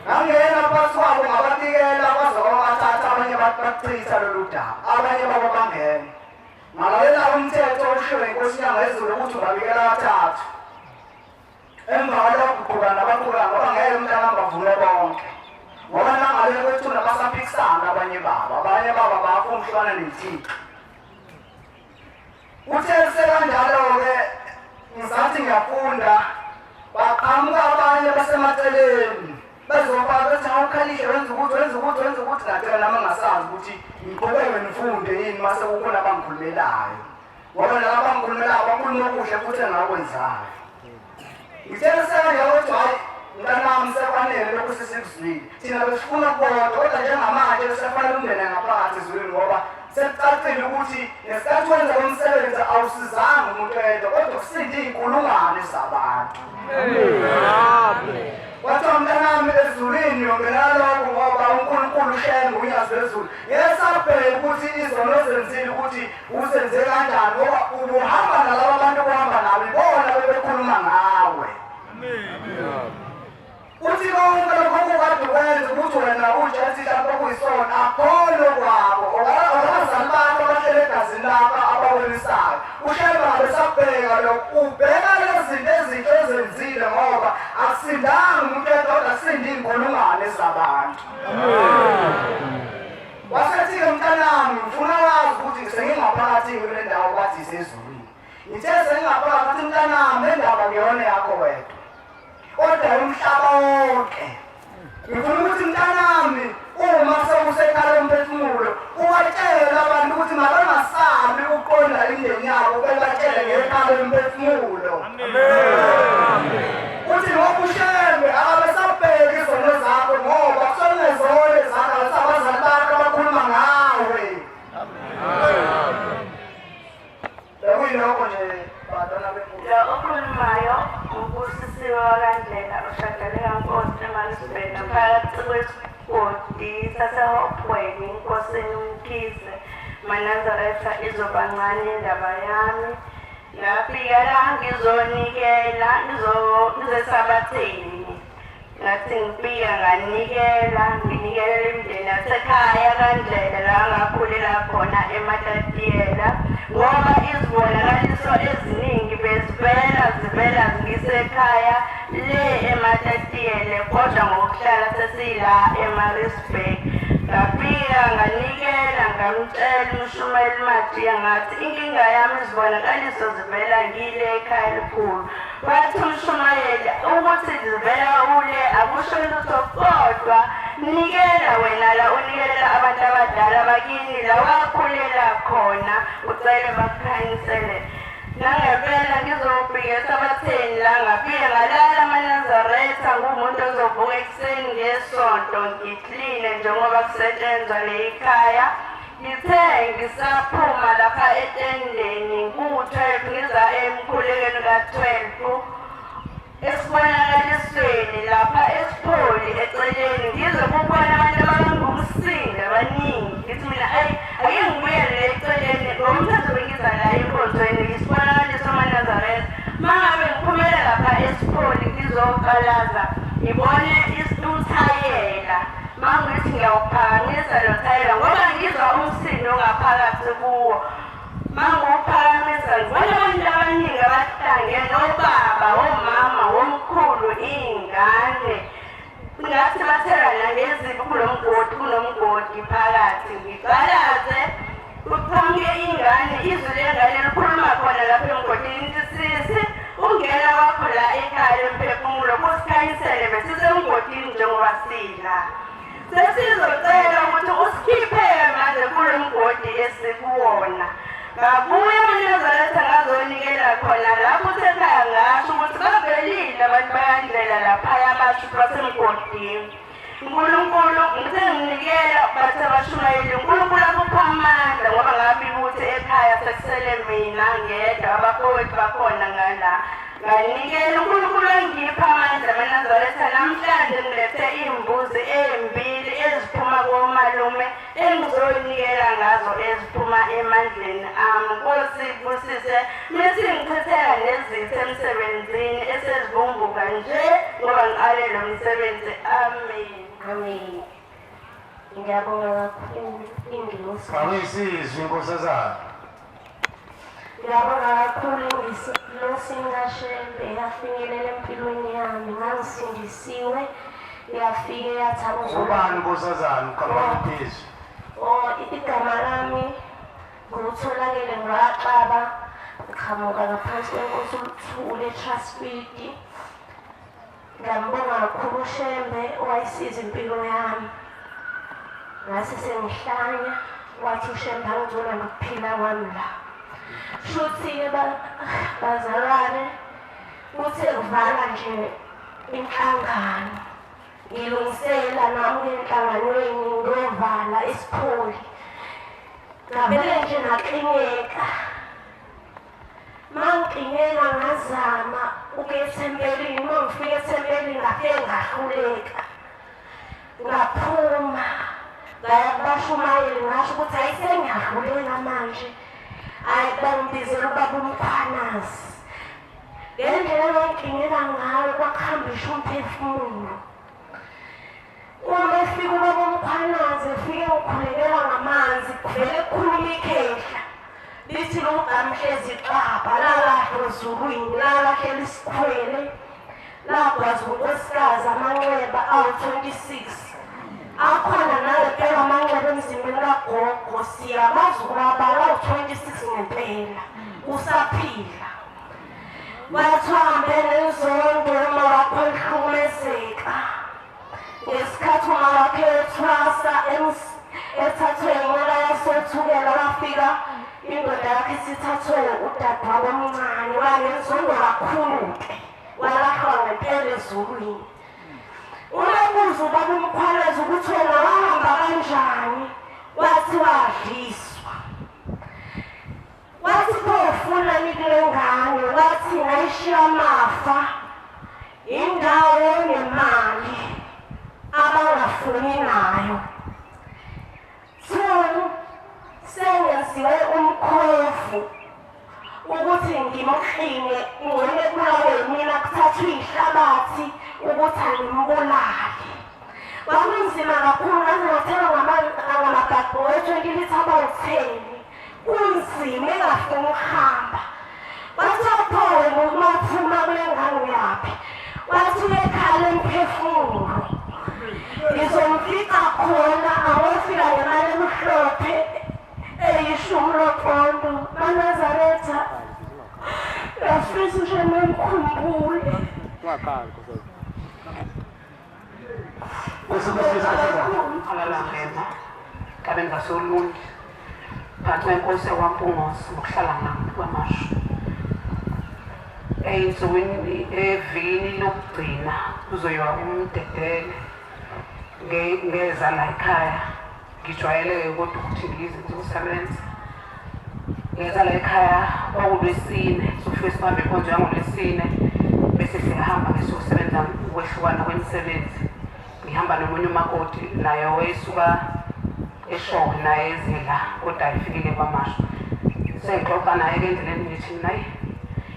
Speaker 4: Ngangena phakathi kwabo ngababikela kwaze kwabathatha abanye bachitha lolu daba abanye babo bangena. Ngalalela umthetho oshiwo inkosi yangezulu ukuthi ungabikela kathathu. Emva kwalokho uqhuba nabaqhuba ngoba ngeke umntana bavume bonke. Ngoba nangale kwethuna basaphikisana abanye babo, abanye babo bafuna ukuhlukana nethixo. Uthe sekanjalo-ke ngisathi ngiyafunda baqhamuka abanye basemaceleni bezofaka bethi awukhalihle wenza ukuthi wenza ukuthi wenza ukuthi ngacela nami ngasazi ukuthi ngiqhubeke ngifunde yini mase kukhona abangikhulumelayo ngoba laba abangikhulumelayo bakhuluma okuhle futhi engakwenzayo ngithe sekanjalo ukuthi hhayi mntanami sekwanele lokhu sesikuzwile thina besifuna kodwa kodwa njengamanje sefanele ungene ngaphakathi ezulwini ngoba sekucacile ukuthi ngesikhathi wenza lo msebenzi awusizanga umuntu oyedwa kodwa kusinde iy'nkulungwane zabantu Kwathiwa mntanami ezulwini yongena lokho ngoba uNkulunkulu ushembe unyazi lwezulu. Yesabheka ukuthi izono ozenzile ukuthi uzenze kanjani ngoba ubuhamba nalaba bantu obuhamba nabo ibona bebekhuluma ngawe. Uthi konke lokho okukade ukwenza ukuthi wena ujethi mhlawumbe okuyisona akholwe kwabo abazali bakho abahlele egazini lakho abawelisayo ushembe abesabheka lokho ubheka lezi zinto ezinhle ozenzile ngoba akusindanga umuntu edodwa kusinde iy'nkulungwane zabantu wasethi-ke mntanami ngifuna wazi ukuthi sengingaphakathi kule ndawo kwathi isezulwini ngithe sengingaphakathi mntanami le ndaba ngiyona yakho wedwa kodwa umhlaba wonke ngifuna ukuthi mntanami uma sewusekhala umphefumulo ubatshele abantu ukuthi mabangasabi ukuqonda imindeni yabo bebatshele ngekhala lomphefumulo uthi ngoba ushembe akabesabheki izono zakho ngoba kusonezone zakho abazali bakho abakhuluma ngawe Bekuyilokho nje bantwana benkosi.
Speaker 6: Lo okhulumayo uBusisiwe wakaNdlela oshadele kaNkosi eMaritzburg phakathi kwesigodi saseHopweni eNkosini uMkhize. MaNazaretha izoba ncane indaba yami. Ngafika la ngizonikela ngizesabatheni. Ngathi ngifika nganikela, nginikelela imindeni yasekhaya kaNdlela la ngakhulela khona eMatatiyela ngoba izibonakaliso eziningi bezivela zivela ngisekhaya le eMatatiyele kodwa ngokuhlala sesila eMaritzburg. Ngafika nganikela ngamtshela umshumayeli Madiya ngathi inkinga yami izibonakaliso zivela ngile ekhaya elikhulu. Wathi umshumayeli ukuthi zivela ule akusho lutho kodwa nikela wena la unikelela abantu abadala bakini la wakhulela khona ucele bakukhanyisele. Nangempela ngizofika esabatheni la ngafike ngalala amaNazaretha ngumuntu ozovuka ekuseni ngesonto ngikline njengoba kusetshenzwa leyikhaya. Ngithe ngisaphuma lapha etendeni ku-12 ngiza emkhulekweni ka-12 esibonakalisweni lapha esipholi eceleni ngizwe kukhona abantu abangumsindo abaningi ngithi mina ayi ake ngibuyele eceleni ngomthetho bengiza la enkonzweni ngisibonakaliso amanazaretha uma ngabe ngiphumela lapha esipholi ngizoqalaza ngibone uthayela uma ngithi ngiyawuphakamisa lo thayela ngoba ngizwa umsindo ngaphakathi kuwo Manguphakamisa ngibona abantu abaningi abahlangene obaba, omama, omkhulu, iy'ngane. Ngathi bathelana ngezibi kulo mgodi, kunomgodi phakathi. Ngiqalaze kuqhamuke ingane, izwi lengane likhuluma khona lapha emgodini lithi sisi ungena kwakho la ekhaya lemphefumulo kusikhanyisele besisemgodini njengoba sila. Sesizocela ukuthi usikhiphe manje kulo mgodi esikuwona. Ngabuya amaNazaretha ngazonikela khona lapho usekhaya ngasho ukuthi bavelile abantu bayandlela laphaya basho ukuthi basemgodini. uNkulunkulu ngithe nginikela bathi abashumayeli uNkulunkulu akupha amandla ngoba ngabika ukuthi ekhaya sekusele mina ngedwa abafowethu bakhona ngala. Nganikela uNkulunkulu angipha amandla amaNazaretha namhlanje ngilethe iy'mbuzi ey'mbili eziphuma komalume engizonikela ngazo eziphuma emandleni ami. Nkosi busise mese ngichitheka nezitha emsebenzini esezibumbuka nje ngoba ngiqale lo msebenzi. Amen.
Speaker 7: Amen. Ngiyabonga kakhulu ingilosi.
Speaker 3: Awuyisizwe inkosazana.
Speaker 7: Ngiyabonga kakhulu ingilosi kaShembe yafinyelela empilweni yami ngangisindisiwe yafike yathaba
Speaker 3: Ubani nkosazana uqhamuka izwi?
Speaker 7: Oh igama lami ngutholakele ngwaxaba ngiqhamuka ngaphansi kwenkosi uLuthuli eTrustfield. Ngiyambonga kakhulu uShembe owayisiza impilo yami. Ngase sengihlanya wathi uShembe angizolanda ukuphila kwami la. Shuthi-ke bazalwane kuthe kuvala nje inhlangano ngilungisela nami enhlanganweni ngiyovala isipholi. Ngavele nje ngaxineka. Mangigcinela ngazama ukuya ethempelini, uma ngifika ethempelini ngafike ngahluleka. Ngaphuma ngaya kubashumayeli ngasho ukuthi hayi sengiyahluleka manje. Hayi bangibizela ubaba uMkhwanazi. Ngendlela engangigcinela ngayo kwakuhambisha umphefumulo. Uma efika ubaba uMkhwanazi efike ngikhulekela ngamanzi kuvele kukhuluma ikhehla lithi lomgamhlezi xaba lalahlwa ezulwini lalahlela isikhwele lagwaza unkosikazi amanxeba awu-26 akhona nangempela amanxeba emzimbeni kagogo siyamazi ukuba awu-26 ngempela usaphila Bathiwa hambe nenzondo uma wakho ehlukumezeka. Ngesikhathi uma wakhe ethwasa ethathwe inqola yasothukela wafika indoda yakhe isithathwe udadewabo omncane wanenzondo kakhulu-ke walahlwa ngempela ezulwini. Umebuza ubaba uMkhwanazi ukuthi wena wahamba kanjani wathi wadliswa. Wathi pho ufunani kule ngane? Wathi ngayishiya amafa, indawo nemali abangafuni nayo. Two, sengenziwe umkhovu ukuthi ngimkline ngcone kubulawe yimina kuthathwe ihlabathi ukuthi angimbulale. Kwakunzima kakhulu ngaze ngathelwa ngamabhadbo we-twenty litre abawu-ten. Kunzima engafuni ukuhamba. Wathi pho wena uma uphuma kule ngane uyaphi? Wathi uyekhala emphefumulo. Ngizomfica khona awofika ngemali emhlophe eyishumi lopondo. MaNazaretha ngiyafisa nje ningikhumbule.
Speaker 8: Ungaqali nkosazana.
Speaker 9: Alalangema kabeni ngasoLundi phakathi kwenkosi yakwaMpungose ngokuhlala nami kwaMashu ey'nsukwini evikini lokugcina kuzoyiwa kumdedele ngeza la ekhaya. Ngijwayele-ke kodwa ukuthi ngize ngizosebenza. Ngeza la ekhaya kwakulwesine, sofike sibambe inkonzo yangolwesine bese siyahamba-ke siyosebenza ukwehlukana kwemisebenzi. Ngihamba nomunye umakoti naye owayesuka eShowe naye eze la kodwa ayifikile kwaMashu. Sengixoxa naye-ke endleleni ngithi mina ayi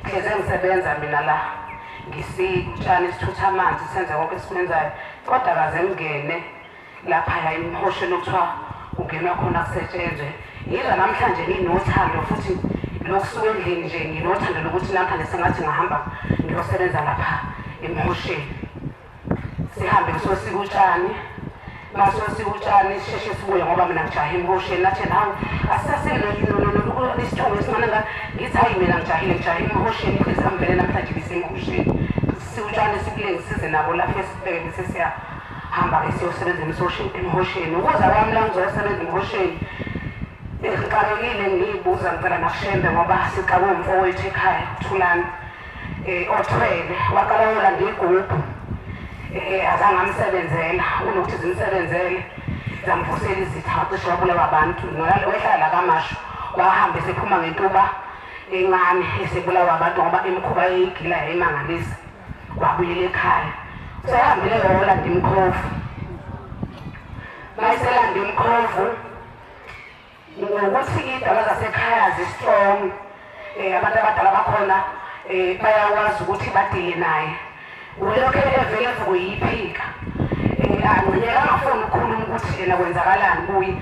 Speaker 9: hleze ngisebenza mina la ngisika utshani sithutha amanzi senze konke esikwenzayo kodwa kaze ngingene laphaya emhosheni okuthiwa kungenwa khona kusetshenzwe. Ngizwa namhlanje nginothando futhi lokusuka endlini nje nginothando lokuthi namhlanje sengathi ngahamba ngiyosebenza lapha emhosheni. Sihambe ngisosika utshani masosika utshani sisheshe sibuye ngoba mina ngijahe emhosheni. Nathi hawu asisasike isithungo esincane ngithi hayi mina ngijahile ngijahe emhosheni inhliziyo yami vele namhlanje ibisemhosheni. Siwutshani sikulenge size nabo lapho esibheke bese siyahamba-ke siyosebenza emhosheni. Ukuza kwami la ngizosebenza emhosheni ngixakekile ngiyibuza ngicela nakuShembe ngoba sixakwe umfowethu ekhaya uThulani othwele waqala wayolanda igubhu azange amsebenzela unokuthi zimsebenzele zamvusela izitha wacishe wabulawa abantu wehlala la kaMashu wahamba esephuma ngentuba encane esebulawa abantu ngoba imikhuba eyigila yayimangalisa wabuyela ekhaya usehambile wayolanda imkhovu mayiselanda imkhovu ngokuthi iy'dalwa zasekhaya zi-strong um abantu abadala bakhona um bayakwazi ukuthi badile naye welokhu evele evuke yiphika um angcineka angafuni ukukhuluma ukuthi yena kwenzakalani kuye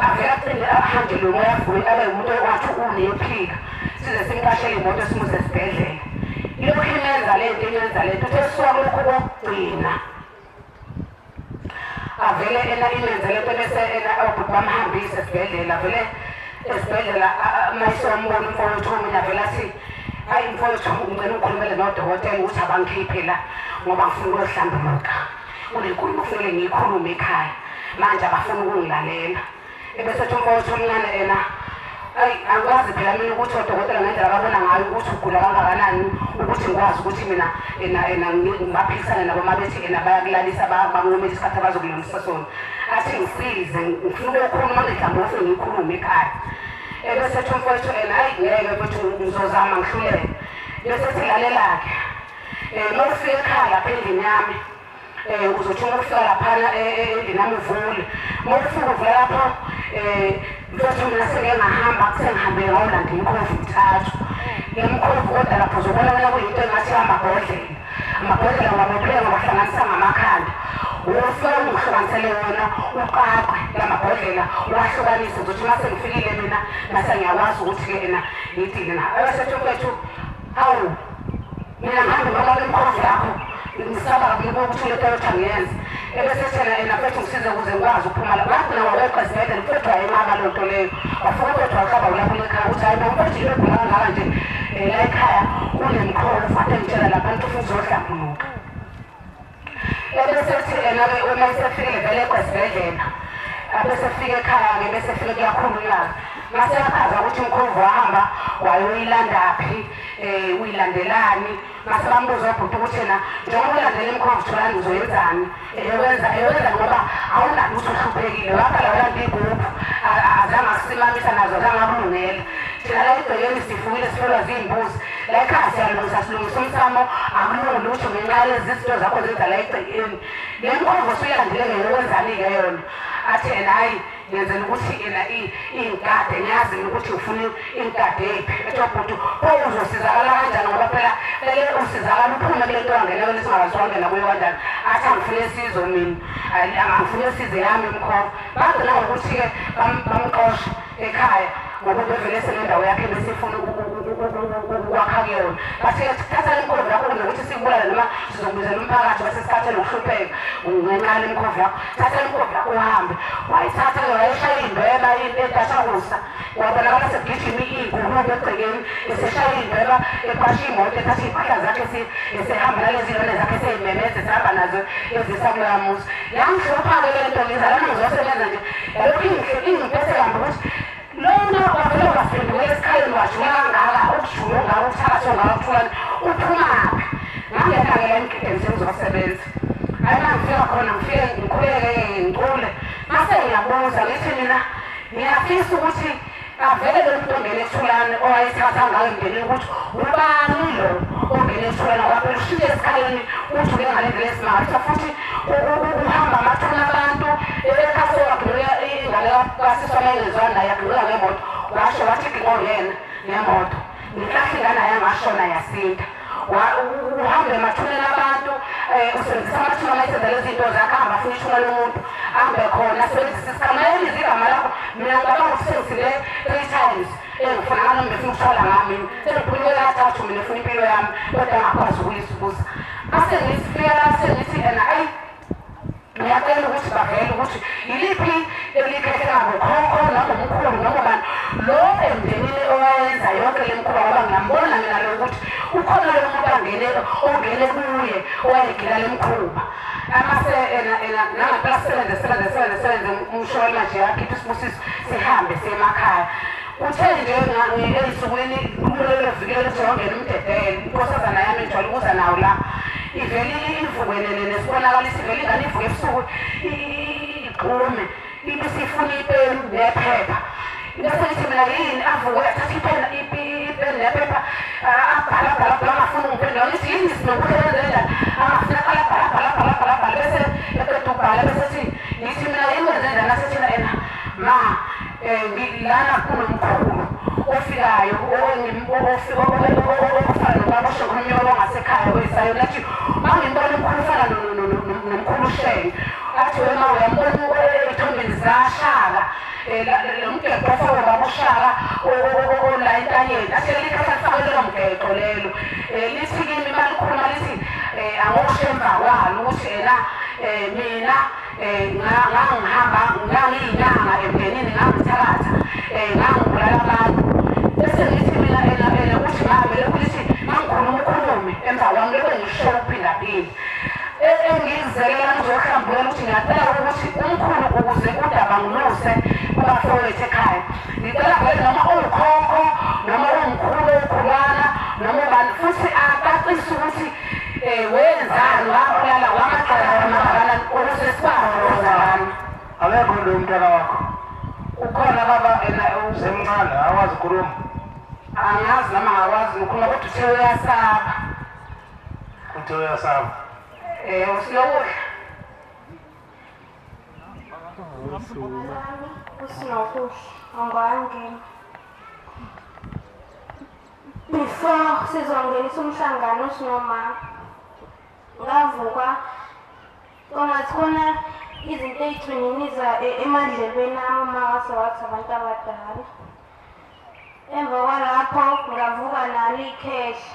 Speaker 9: avele acinde ahanjelwe umoya avuke abe umuntu owathi unephika size simqashele imoto simuse esibhedlela ilokhu imenza le nto imenza le nto uthe suka kulokhu kokugcina avele ena imenze lento bese ena obhuti bamhambise esibhedlela vele esibhedlela mayisombona umfowethu mina vele athi hayi mfowethu ngicela ungikhulumele nodokotela ukuthi abangikhiphe la ngoba ngifuna ukuyohlambuluka kunenkulumo kufanele ngiyikhulume ekhaya manje abafuni ukungilalela Ebesethi umfowethu omncane ena ayi angikwazi phela mina ukuthi odokotela ngendlela ababona ngayo ukuthi ugula kangakanani ukuthi ngikwazi ukuthi mina ena ena ngibaphikisane nabo uma bethi ena bayakulalisa banqumela isikhathi abazokulungisa sona athi ngisize ngifuna ukuyokhuluma ngenhlambo ufike ngiyikhulume ekhaya ebesethi umfowethu ena ayi ngeke mfowethu ngizozama ngihluleke bese ethi lalela-ke um uma ufika ekhaya lapha endlini yami Eh uzothi uma ufika laphana eh, eh, endlini yami uvule. Uma ufika uvula lapho eh mfethu mina sengike ngahamba sengihambile ngawulanda imikhovu mthathu. Le mkhovu kodwa lapho uzobona wena kuyinto engathi amabhodlela. Amabhodlela ngiwabophile ngiwahlanganisa ngamakhanda. Ufike ungihlukanisele wona uqaqe la mabhodlela uwahlukanise ngizothi uma sengifikile mina mase ngiyakwazi ukuthi-ke ena ngidile na. Ebesethi mfethu hawu Mina ngihambe ngoba lemkhovu yakho ngisaba kakhulu ukuthi le Toyota ngiyenze. Ebese thena yena mfethu ngisize ukuze ngikwazi ukuphuma la. Wagcina ngokweqa esibhedlela mfethu wayenqaba loo nto leyo. Wafika mfethu waqaba ulapho ekhaya ukuthi hayi bo mfethu yini ogula kangaka nje la ekhaya unemkhovu ade ngitshela lapha ngithi ufuna uzohlambuluka. Ebesethi ena-ke uma esefikile vele eqwa esibhedlela abesefika ekhaya-ke besefike kuyakhulunywa-ke mase yachaza ukuthi umkhovu wahamba wayoyilandaphi um uyilandelani mase bambuza obhuti ukuthi yena njengoba ulandela imkhovu thulani uzoyenzani eyowenza eyowenza ngoba awunalo ukuthi uhluphekile waqala walanda iy'gubhu azange akusimamisa nazo azange akulungela thina la egcekeni sifuyile sifelwa ziy'mbuzi La ekhaya siyalungisa silungisa umsamo akulungi lutho ngenxa yalezi zinto zakho zenza la egcekeni. Le mkhovu osuyilandele ngeyokwenzani-ke yona? Athi yena hhayi ngenzela ukuthi yena ingigade ngiyazi mina ukuthi ufuna ingigade yiphi. Ethi obhuti pho uzosizakala kanjani ngoba phela vele usizakala uphume kule nto wangena kuyona singakwazi wangena kuyo kanjani. Athi angifune sizo mina angifune size yami imkhovu. Bagcina ngokuthi-ke bamxosha ekhaya ngoba ubevele senendawo yakhe besifuna ukwakha kuyona bathe thatha le mkhovu yakho kunokuthi sikubulale noma sizokubizela umphakathi bese sikhathele ukuhlupheka ngenxa yale mkhovu yakho thatha le mkhovu yakho uhambe wayithatha-ke wayeshaya iy'ndweba entathakusa wabonakala sekugijima iy'ngulube egcekeni eseshaya iy'ndweba eqasha imoto ethatha iy'mpahla zakhe esehamba nalezi zilwane zakhe esey'memeza esehamba nazo ezisa kuloya muzi yangihlupha-ke le nto ngiza lana ngizosebenza nje Lokhu ingiphethe kabi ukuthi lona wavele waphendukela esikhaleni wajula kangaka ukujula ongaka ukuthakatha ongaka kuthulani uphumaphi ngangena-ke la emgideni sengizosebenza hayi uma ngifika khona ngifike ngikhuleke ngicule mase Ngase ngiyabuza ngithi mina ngiyafisa ukuthi avele lo muntu ongena ethulane owayethatha ngayo emndenini ukuthi ubani lo ongena ethulane ngoba phela ushintshe esikhaleni uthi ungena ngale ndlela esimangaliso futhi uhamba amathuna abantu ekhase wagibela ingane kasisi wami naye yagibela ngemoto washo wathi ginqo yena ngemoto ngenhlahla ingane ayangashona yasinda uhambe emathuneni abantu um usebenzisa amathuna uma esenza lezi zinto zakhe ahambe afuna ithuna lomuntu ahambe khona asebenzise isigama elize igama lakho mina ngicabanga ukuthi sengisile three times engifuna ngalo ngifuna ukuthola ngami sengiphumile kathathu mina efuna impilo yami kodwa ngakwazi ukuyisukuza ase ngisifika la sengithi ena ayi Ngiyacela ukuthi bavele ukuthi yiliphi elikhethe ngokhokho noma umkhulu noma bani lo emndenini owayenza yonke le mkhuba ngoba ngiyambona mina lo ukuthi ukhona lo muntu angene ongene kuye owayegila le mkhuba amase ena ena nangempela sebenze sebenze sebenze sebenze umsholi manje yakhipha isibusiso sihambe siye emakhaya uthe nje ey'nsukwini kulelo viki lelo kuthiwa wangena umdedele inkosazana yami ngijwayele ukuza nawo la ivele ivuke nesibonakalisa ivele ingane ivuke ebusuku igxume ibisifuna ipeni nephepha bese ngithi mina yini avuke athathe ipeni ipeni nephepha abhala abhala abhala angafuni ungiphendula ngithi yini sinokuhle wenzenjani angafuni aqala abhala abhala abhala abhala abhala bese eqeda ukubhala bese thi ngithi mina yini wenzenjani asethina ena ma um lana kunomkhulu ofikayo ofana nobaba osho khona wangasekhaya oyisayo nathi mangimbona umkhulu ufana nomkhulu ushenge athi wena uyambona ey'thombeni zikashaka lo mgeqo ofakwe baba ushaka ola entanyeni athi leli khehla lifake lelo mgeqo lelo lithi kimi malikhuluma lithi angosho emva kwalo ukuthi ena mina Ngangihamba ngangiyinyanga emndenini ngangithakatha ngangibulala abantu bese ngithi mina ena ena ukuthi ngavele ukuthi mangikhuluma ukhulume emva kwami lokho ngisho ukuphindaphinda engikuzelela ngizohlambulela ukuthi ngiyacela ukuthi umkhulu ukuze udaba ngiluse kubafowethu ekhaya ngicela vele noma uwukhokho noma uwumkhulu owukhulwana noma ubani futhi acacise ukuthi Eh wenzani wabulala wamaqala wamaqala ukuze sikwazi ukuzalana.
Speaker 3: Akekho lo mntwana wakho.
Speaker 9: Ukhona baba ena
Speaker 3: usemncane awazi khuluma.
Speaker 9: Angazi noma ngakwazi ukukhuluma kodwa uthe uyasaba.
Speaker 3: Uthe uyasaba.
Speaker 9: Eh usilokudla.
Speaker 7: Usinokuhle ongwangena. Before sizongenisa umhlangano sinomama ngavuka kwangathi khona izinto ey'thuniniza e, emadlebeni ami uma wase wathi abantu abadala emva kwalapho ngavuka nalo ikhehla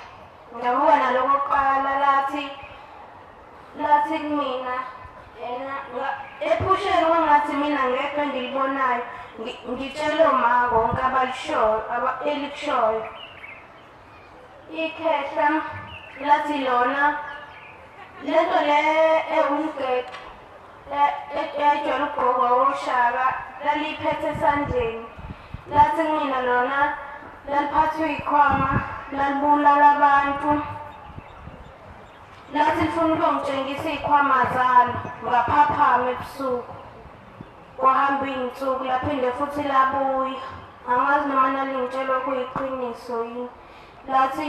Speaker 7: ngavuka nalo kokuqala lathi lathi kumina yena ephusheni kwangathi mina ngedwa engilibonayo ngitshele oma konke abalishoyo elikushoyo ikhehla lathi lona lento le ewumgeqo eyayijwayele ukugqokwa woshaka laliyiphethe esandleni lathi kumina lona laliphathwe yikhwama lalibulala abantu Lathi lifuna ukuyongitshengisa iy'khwama zalo, ngaphaphama ebusuku. Kwahamba iy'nsuku laphinde futhi labuya. Angazi noma nalingitshela okuyiqiniso yini. Lathi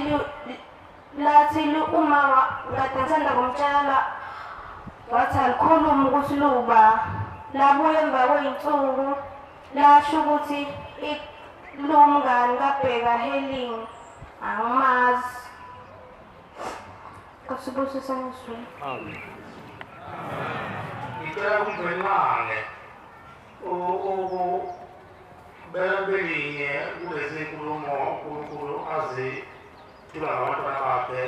Speaker 7: lathi uma kade ngisanda kumtshela wathi alikhulume ukuthi luba. Labuya emva kwey'nsuku lasho ukuthi lumngani kaBheka Heling angimazi. Nkosi busise ngizwe.
Speaker 3: Amen. Ngicela kumvelinqange ukubeka belinye kulezi nkulumo uNkulunkulu azithula ngabantwana bakhe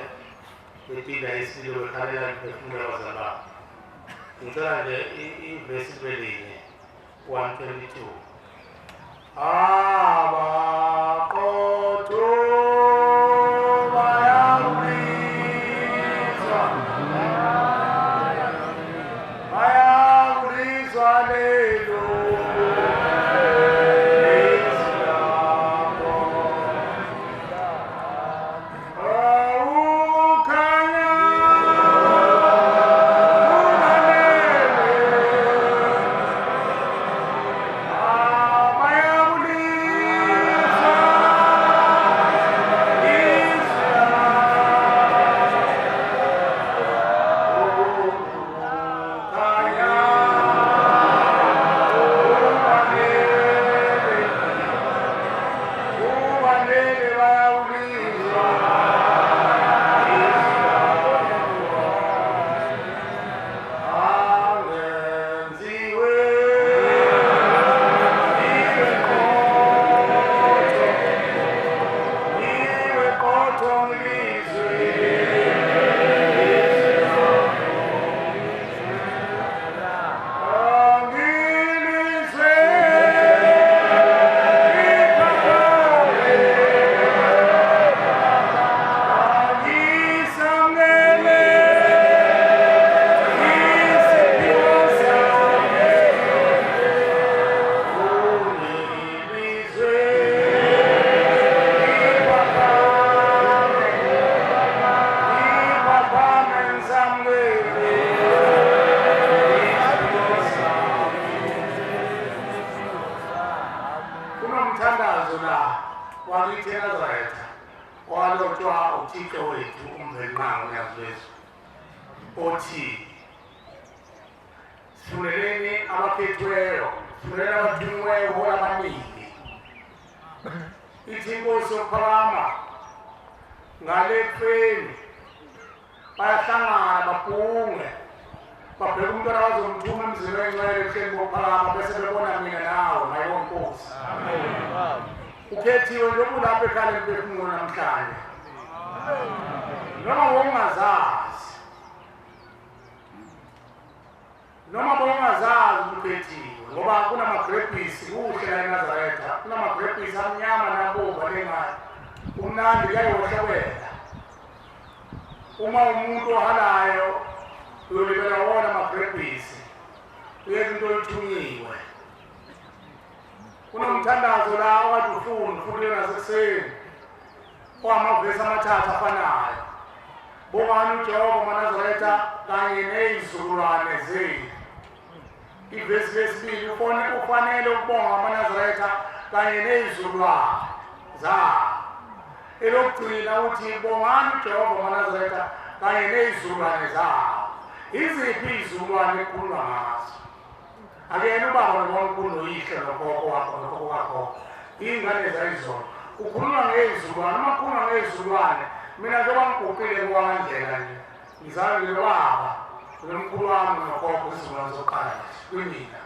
Speaker 3: bephinda isililo bekhalela imiphefumulo yabazali babo. Ngicela nje ivesi libe linye 122. Abaqotho bayakulizwa, bayakulizwa lelo lizwi lakho. Awukhanya kunanele. Kunomthandazo la wakithi eNazaretha owalotshwa uThixo wethu uMvelinqangi uNyazi othi sifuneleni abakhethiweyo, sifuneleni abathunyiweyo hola abaningi. Ithi inkosi yokuphakama ngale ekufeni bayahlangana babhunge babheka umntwana bazomthuma emzini wengcwele ebuhleni bokuphakama bese bebona mina nawe mayibonga inkosi ukhethiwe njengoba ulapha ekhaya lemphefumulo namhlanje noma ngokungazazi noma bongazazi ukuthi ukhethiwe ngoba kunamagrebhisi kuhle la eNazaretha kunamagrebhisi amnyama nabomvu alengayo kumnandi kuyayiwohlokela uma umuntu ohalayo uyolibela wona amagrebhisi uyenza into oyithunyiwe kunomthandazo la okade ufuna ufuna nasekuseni owamavesi amathathu afanayo bongani uJehova maNazaretha kanye nezizukulwane zenu ivesi lesibili ufanele ukubonga amaNazaretha kanye nezizukulwane zawo elokugcina uthi bongani uJehova maNazaretha kanye nezizukulwane zawo iziphi izizukulwane ekhuluma ngazo akuyena ubaba nomamkhulu noyihlo nokhokho wakho nokhokho wakho iy'ngane zayizolo kukhulunywa ngey'zulwane uma kukhulunywa ngey'zulwane mina njengoba ngiguqile kuwangandlela nje ngizalwe nobaba nomkhulu wami nokhokho isizukulwane sokuqala nje kwimina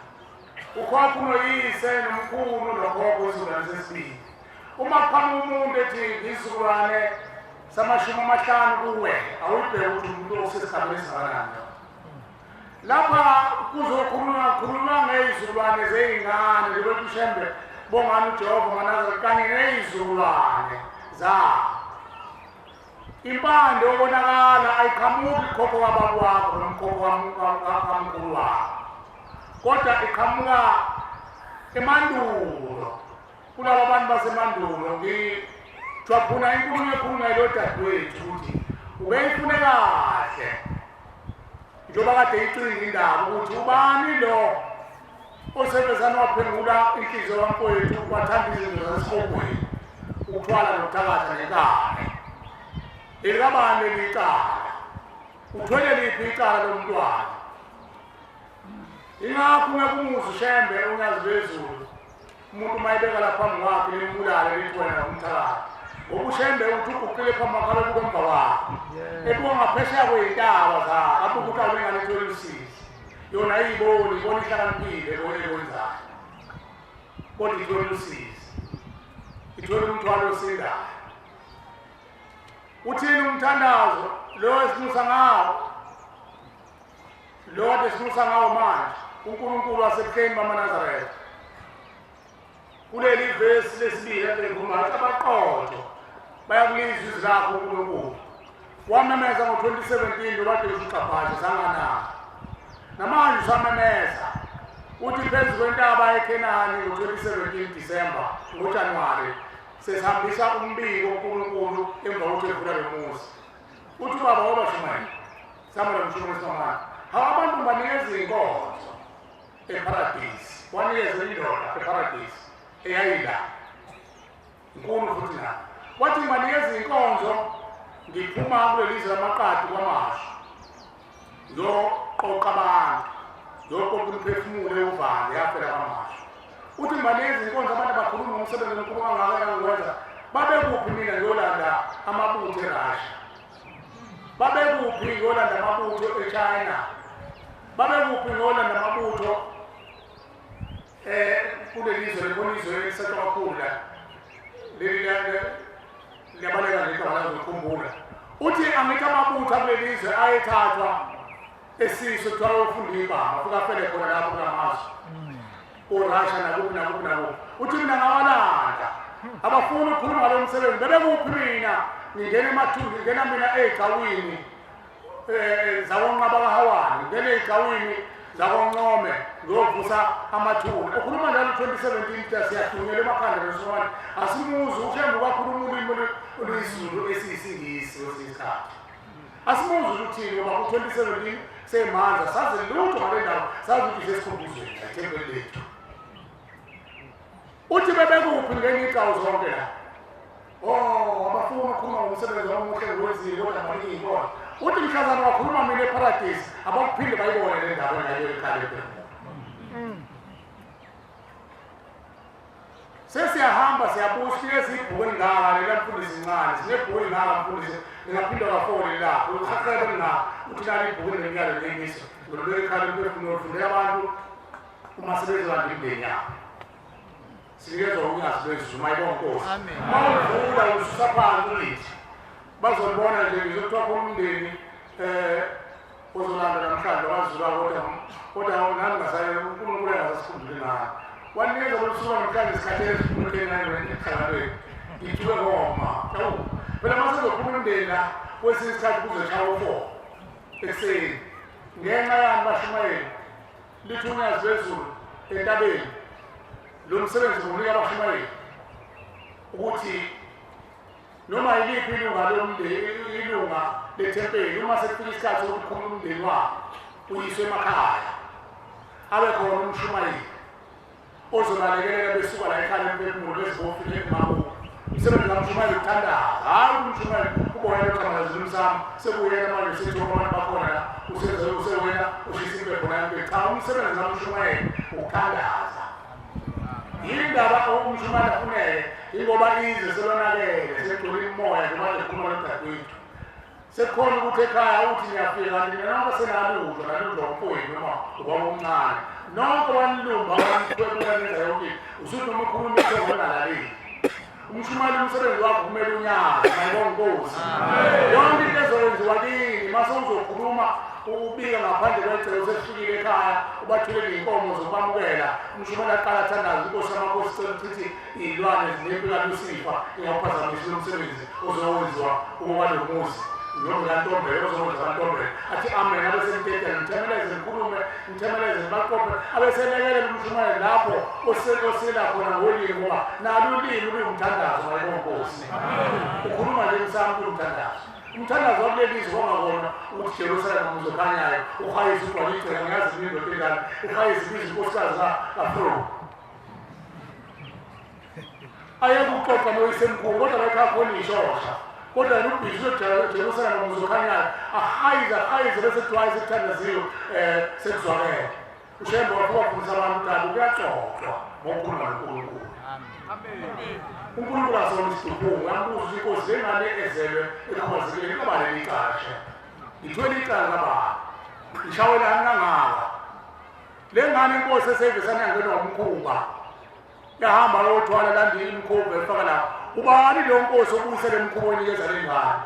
Speaker 3: ukhokho unoyise nomkhulu nokhokho isizukulwane sesibili uma kuqhamuka umuntu ethi ngisizukulwane samashumi amahlanu kuwe awuyibheke ukuthi umuntu osesigabeni esingakanani Lapha kuzokhulunywa khulunywa ngey'zukulwane zey'ngane njengoba uShembe bongani uJehova maNazaretha kanye ney'zukulwane zabo. Impande obonakala ayiqhamuki kukhokho kababa wakho nomkhokho kamkhulu wakho, kodwa iqhamuka emandulo kulaba bantu basemandulo. Ngijwaphuna inkulumo ekhulunywa yilo dadewethu ukuthi ubeyifune kahle njengoba kade icinga indaba ukuthi ubani lo osebenzana waphengula inhliziyo kamfowethu wathanda izinto zasesihogweni ukuthwala nokuthakatha nenkani elikabani leli icala uthwele liphi icala lomntwana ingakho ungeke umuzi ushembe unyazi lwezulu umuntu uma ebeka la phambi kwakhe limbulale lithi wena umthakathi ngoba ushembe uthi uguqile phambi kwakhe abebuka emva kwakhe ebuka ngaphesheya kwey'ntaba zakhe abuke ukuthi awulengane ethwele usizi yona ayiyiboni ibona ihlakaniphile ekwenzayo kodwa ithwele usizi ithwele umthwalo osindayo uthini umthandazo lo esimusa ngawo Lo kade simusa ngawo manje uNkulunkulu wasebuhleni bamaNazaretha. Kuleli vesi lesibili kade ngikhuluma ngathi abaqotho bayakulizwa izwi lakho uNkulunkulu. Wamemeza ngo-2017 nobade usuxabhashe sanganaka. Namanje usamemeza uthi phezu kwentaba eKhenani ngo-2017 December ngoJanuwari sesihambisa umbiko uNkulunkulu emva kokuthi evula lo muzi. Uthi ubaba wabashumayela Sihamba nomshumayeli esimamane. Hawu abantu banikeza inkonzo eparadisi. Wanikeza indoda eparadisi eyayila. Inkulu futhi na. Wathi ngibanikeza inkonzo ngiphuma kuleli zwe lamaqadi kwamashu. Ngiyoqoqa abantu. Ngiyoqoqa imiphefumulo ewuvale yafela kwamashu. Uthi ngibanikeza inkonzo abantu abakhuluma ngomsebenzi omkhulu kangaka engangiwenza. Babekuphi mina ngiyolanda amabutho eRussia. Babekuphi ngiyolanda amabutho eChina? Babekuphi ngiyolanda amabutho kuleli zwe libona izwe elisatshwa kakhulu la leli liyabaleka nje igama lazokhumbula uthi angithi amabutho akuleli zwe ayethathwa esiso kuthiwa ayofunda ibamba afike afele khona lapho kulamazwe uRussia nakuphi nakuphi nakuphi uthi mina ngawalanda abafuni ukukhuluma ngalo msebenzi bebekuphi mina ngingena emathunzi ngingena mina ey'gcawini um zakonqaba kahawani ngingena ey'gcawini zakoncome ngiyovusa amathuna ukhuluma njalo 2017 kuthi siyadunyela emakhanda nesomane asimuzi ushembe ukakhuluma ulimi oluyisizulu esiyisingisi kwesinye isikhathi Asimuzi ukuthi uthini ngoba ku-2017 semanza sazi lutho ngale ndawo sazi ukuthi isesikhumbuzweni ithempeli lethu.
Speaker 1: Uthi bebekuphi ngenye icala zonke la? Oh, abafuni ukukhuluma ngomsebenzi omuhle ngiwenzile kodwa baningi inkolo. Uthi mhlazana wakhuluma mina eParadise, abakuphinde bayibone le ndaba engayo ekhaya ephefumula. Sesiyahamba siyabuya sifike ibhuku elingaka lela mfundisi ncane, sinebhuku elingaka mfundisi, lingaphinda kafoni lakho, uqhaqhele elingaka, uthi nali ibhuku elineminyaka nemiso, ngilibeka ekhaya lemphefumulo, lifundela abantu uma sebezolanda imindeni yabo. Sinikezwa unyazi lwezulu mayibonga Nkosi. Mawuvula ususa phansi ulithi bazolibona nje ngizokuthiwa khona umndeni eh ozolanda namhlanje kwaZulu kodwa kodwa nami ngasaye uNkulunkulu engasasikhumbuli ngayo. Wanikeza lolu suku namhlanje sikhathele sikhulumele ngayo emhlanganweni. Ngithuke ngoma. Awu phela uma sezophuma umndeni la kwesinye isikhathi kuzoshaya u-4 ekuseni ngenxa yani bashumayeli lithi unyazi lwezulu entabeni lo msebenzi ngokunika abashumayeli ukuthi noma yiliphi ilunga lomndeni ilunga lethempeli uma sekufika isikhathi sokuthi kukhuluma umndeni wabo uyiswe emakhaya abe khona umshumayeli ozobalekelela besuka la ekhaya emphefumulo bezibofile emakubo umsebenzi kamshumayeli ukuthandaza hhayi umshumayeli uboyela uqhamalazile umsamo sekuyena manje sethi abantu bakhona la usewena ushisa impepho la empepho cha umsebenzi kamshumayeli ukuthandaza yindaba umshumayeli afuneke ingoba izwe selonakele segcwele imimoya njengoba nje khuluma nodadewethu sekukhona ukuthi ekhaya uthi ngiyafika kanti mina noma senaludwa naludwa umfowenu noma ubaba omncane nonke wanilumba wanithwebula nenza yonke into usuthi noma ukhuluma into ongalaleli umshumayeli umsebenzi wakho kumele unyazi mayibonga inkosi yonke into ezoyenziwa kini mase uzokhuluma ubika ngaphandle kwegceke usefikile ekhaya ubathulele iy'nkomo zokwamukela umshumayeli aqala athandaze inkosi yamakhosi cela ukuthi iy'lwane zinempi kalusifa ingaphazamisi lo msebenzi ozowenziwa ukuba lo muzi noma kantombela ozokwenza kantombela athi amen abesemtetela ngithemeleze ngikhulume ngithemeleze ngibaqophe abeselekelela umshumayeli lapho osela khona ngolimi ngoba nalo ulimi luwumthandazo mayibonkosi ukhuluma nje emsamo kuwumthandazo umthandazo wakuleli zwe kwangakona ukuthi Jerusalem umuzi okhanyayo uhayise ugcwala igceke ngiyazi mina indoda enjani uhayise ibiza inkosikazi kaFaro ayekuxoxa noyisemkhulu kodwa la ekhaya khona ishosha kodwa yena ubhizi ujerusalema umuzi okhanyayo ahayize ahayize bese kuthiwa hayi sekuthandaziwe um sekuzwakele ushembe wafika wafundisa abantu ukuthi kuyaxoxwa ngokukhuluma nonkulunkulu unkulunkulu asona isiduphungu uyambuza ukuthi inkosi le ngane ezelwe ekhubazekile ingaba leli icala shembe ngithwele icala kababa ngishawelani kangaka le ngane inkosi eseyivesane yangenwa umkhuba yahamba yothwala landile imikhuba efaka lapho ubani lo nkosi obuyisele imikhuba onikeza le ngane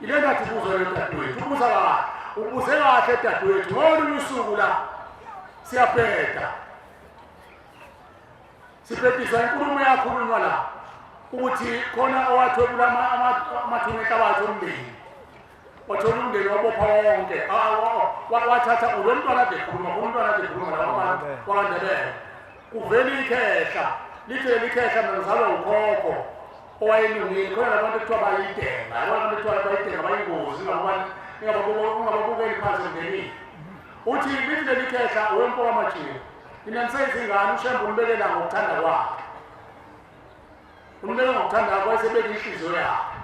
Speaker 1: ile ntathi ibuzwa le dadewethu ubuza kahle ubuze kahle dadewethu ngolunye usuku la siyabheda sibhediswa inkulumo eyakhulunywa la ukuthi khona owathwebula amathuna enhlabathi omndeni wathola umndeni wabopha wonke wathatha lo mntwana ade khuluma khona umntwana ade khuluma la wakwaNdebele kuvela ikhehla lithe leli khehla mina ngizalwa ukhokho owayelungile khona labantu ekuthiwa bayidenga yabona abantu ekuthiwa bayidenga bayingozi ungababukeli phansi emndenini uthi lithi leli khehla wemfo kamajini mina ngiseyizingane ushembe unibekela ngokuthanda kwakhe Umbeka ngokuthanda kwakho wayesebeka inhliziyo yakhe.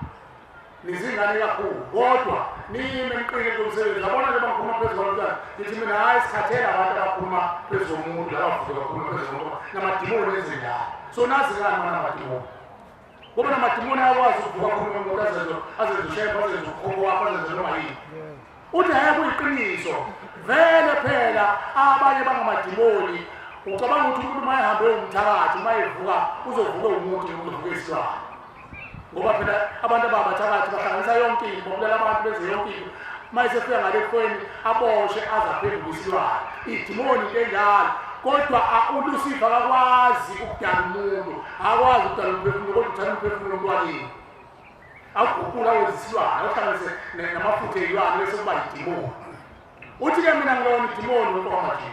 Speaker 1: Nizingane kakhulu kodwa nime niqine kulomsebenzi. Yabona nje bangikhuluma phezu kwalomntwana. Ngithi mina hayi sikhathele abantu abakhuluma phezu komuntu abavuke bakhuluma phezu komuntu namadimoni ezinjalo. So nazi ngani mana amadimoni. Ngoba namadimoni ayakwazi ukuvuka akhulume umuntu azenze azenze ushembe azenze ukhokho wakho azenze noma yini. Uthi hhayi kuyiqiniso vele phela abanye bangamadimoni ucabanga ukuthi umuntu uma ehambe umthakathi uma evuka uzovuka umuntu noma uzovuka isilwane ngoba phela abantu ababathakathi bahlanganisa yonke into babulala abantu benze yonke into uma esefika ngale ekufeni aboshwe aze aphenduke isilwane idimoni into enjalo kodwa ulusifa akakwazi ukudala umuntu akakwazi ukudala umphefumulo kodwa uthatha umphefumulo omntwaneni awuguqula awenza isilwane awuhlanganise namafutha eyilwane bese kuba yidimoni uthi-ke mina ngilona idimoni wonke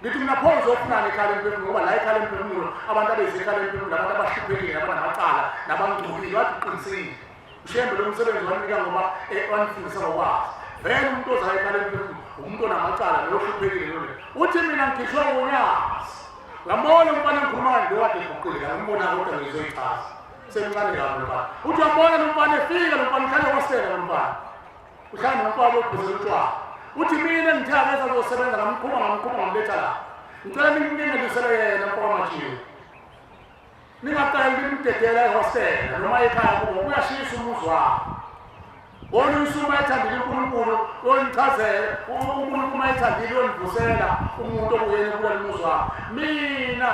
Speaker 1: ngithi mina pho uzofunani ekhala emphefumulo ngoba la ekhala emphefumulo abantu abeze ekhala emphefumulo abantu abahluphekile nabanamacala nabangcolile wathi uqinisile ushembe lo msebenzi wanika ngoba eh, wanifundisa ngokwazi vele umuntu ozayo ekhala emphefumulo umuntu onamacala nohluphekile lona uthi mina ngikhishwe unyazi Uyambona umfana engikhuluma naye lo kade eguqile, ngambona kodwa ngizoyichaza. Semncane kabi lo mfana. Uthi uyambona lo mfana efika lo mfana uhlale hostela lo mfana. Uhlala nomfana ophuzela utshwala. Uthi mina ngithe akeza kuzosebenza ngamqhuba ngamqhuba ngamletha la. Ngicela ningingelisele yena mfana Majiwe. Ningaqali nimdedela ehostela noma ekhaya kubo kuyashisa umuzi wakho. Wona usuku uma ethandile uNkulunkulu uyonichazela uNkulunkulu uma ethandile uyonivusela umuntu okuyena kubulala umuzi wakho. Mina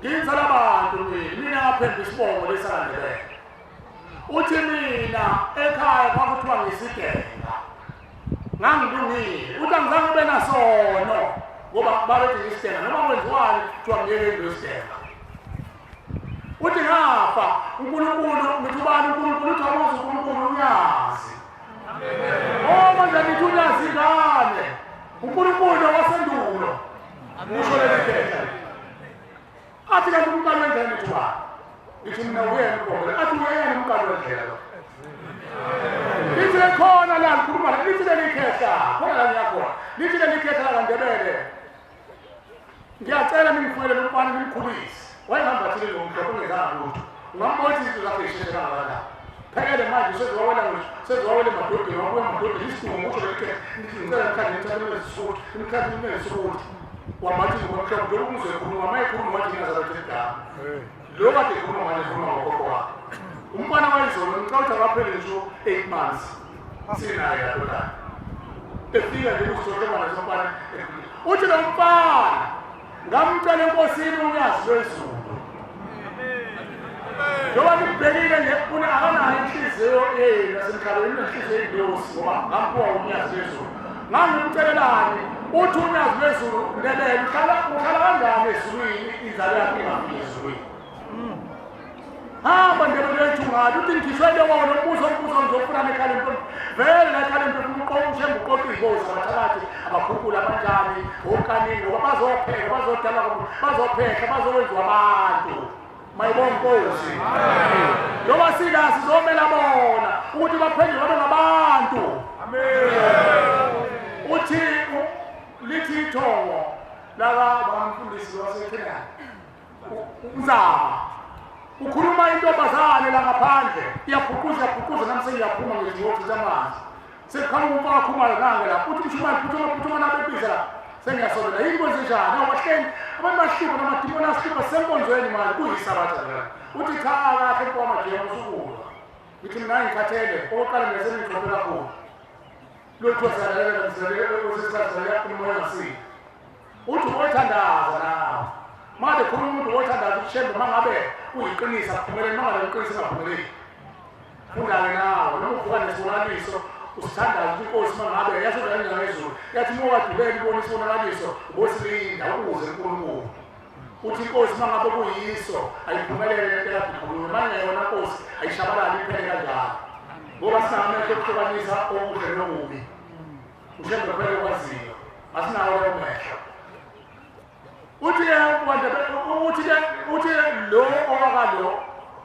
Speaker 1: ngiyinzala abantu mina mina ngaphendula isibongo lesakaNdebele. Uthi mina ekhaya kwakuthiwa ngisidenga. Ngangilungile. Uthi angizange ube nasono ngoba babethi ngisidenga noma kwenziwani kuthiwa ngiyeke indlu yesidenga. Uthi ngafa uNkulunkulu ngithi ubani uNkulunkulu uthi abuze uNkulunkulu uyazi. Oh manje ngithi uyazi ingane. uNkulunkulu wasendulo. Usho leli khehla. Athi kanti umqali wendlela ngithi ubani? Ngithi mina uyena uGobela. Athi uyena umqali wendlela lo. Lithi lekhona la ngikhuluma la lithi leli khehla khona la ngiyakhona. Lithi leli khehla la kaNdebele. Ngiyacela ningifuyele lo mfana nimkhulise. Wayehamba athile lo mhlophe ongezanga lutho. Ungambona izinto zakhe zisheshe kangakanani. Phekele manje sezowawela ngisho sezowawela emadodeni wabuya emadodeni isidumbu usho leli khehla. Ngithi ngicela nimthathe nimthathe nimezisukuthi nimthathe nimezisukuthi. Wambathi ngomhlophe njengoba umuzwe ekhuluma uma ekhuluma wathi nginazaretha igama. Lo kade ekhuluma manje ekhuluma ngokhokho wakhe. Umfana wayizolo ngicela ukuthi akaphele ngisho 8 months. Sinaye lapho ekhaya. Efika nje kuzohlobana somfana. Uthi lo mfana ngamcela enkosini unyazi lwezulu. Njengoba nimbhekile nje una akanayo inhliziyo yenu yasemhlabeni unenhliziyo yengilosi ngoba ngamphiwa unyazi lwezulu. Ngangimcelelani uthi unyazi lwezulu Ndebele uhlala uhlala kanjani ezulwini inzalo yakhe ingafiki ezulwini. Hamba Ndebele yethu ngalo uthi ngikhishwele wona umbuzo umbuzo ngizofuna nekhala emphefumulo vele la ekhala emphefumulo uqoqa ushembe uqoqa iy'ngozi abathakathi abakhukhula abanjani okanini ngoba bazopheka bazodala bazophehla bazokwenziwa abantu mayibonga inkosi njengoba sila sizomela bona ukuthi baphenduke babe ngabantu uthi lithi ithongo laka bamfundisi waseKhenani Nzama ukhuluma intombazane la ngaphandle iyabhuquza iyabhuquza nami sengiyaphuma ngithi ngiyochitha amanzi sekuqhamuka umfaka khumalo nange la uthi mshumayeli phuthuma phuthuma nabebiza la sengiyasondela yini kwenzenjani awahleni abantu bahlupha namadimoni asihlupha sisenkonzweni manje kuyisabatha njalo uthi cha kahle mfowamajiya usukulwa ngithi mina ngikhathele okokuqala mina sengigqoke kakhulu lothiwa siyalalela msilalela umoya ngasile Uthi wothandaza nawe. Manje khuluma umuntu wothandaza ukushembe mangabe kuyiqinisa kuphumelele mangabe kuqinisa ingaphumeleli. Funda-ke nawe noma uvuka nesibonakaliso usithandaza ukuthi inkosi mangabe yasho njalo indlela yezulu yathi uma wadubela ubona isibonakaliso ubosilinda ukuze uNkulunkulu. Uthi inkosi mangabe kuyiso ayiphumelele lento ekade ikhulunywa manje yona nkosi ayishabalali iphele kanjalo. Ngoba sinamehlo okuhlukanisa okuhle nokubi. Ushembe kuphela okwaziyo. Asinawo lawo mehlo. Uthi ke uthi ke uthi lo owakalo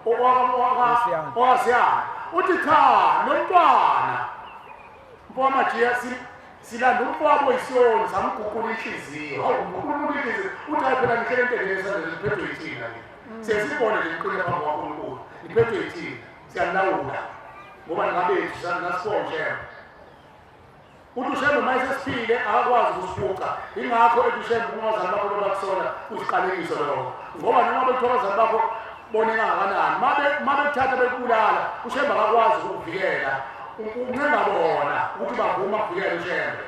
Speaker 1: owakasiyana uthi cha lo mntwana mfowamajiya silanda umfowabo isiyoni samguqula inhliziyo awumguqula umuntu inhliziyo uthi hayi phela ngihlele entendeni esandleni ngiphethwe yithina nje siyasibona nje ngiqine phambi kwaNkulunkulu ngiphethwe yithina siyalawula ngoba ningabethu nasibonje Uthi uShembe uma esesiphile akakwazi ukusiphuca. Ingakho ethi uShembe uma abazali bakho bebakusola kusiqalekiso lokho. Ngoba noma bekuthiwa abazali bakho bone kangakanani, uma bekuthatha bekubulala, uShembe akakwazi ukukuvikela. Uncenga bona ukuthi bavuma ukuvikela uShembe.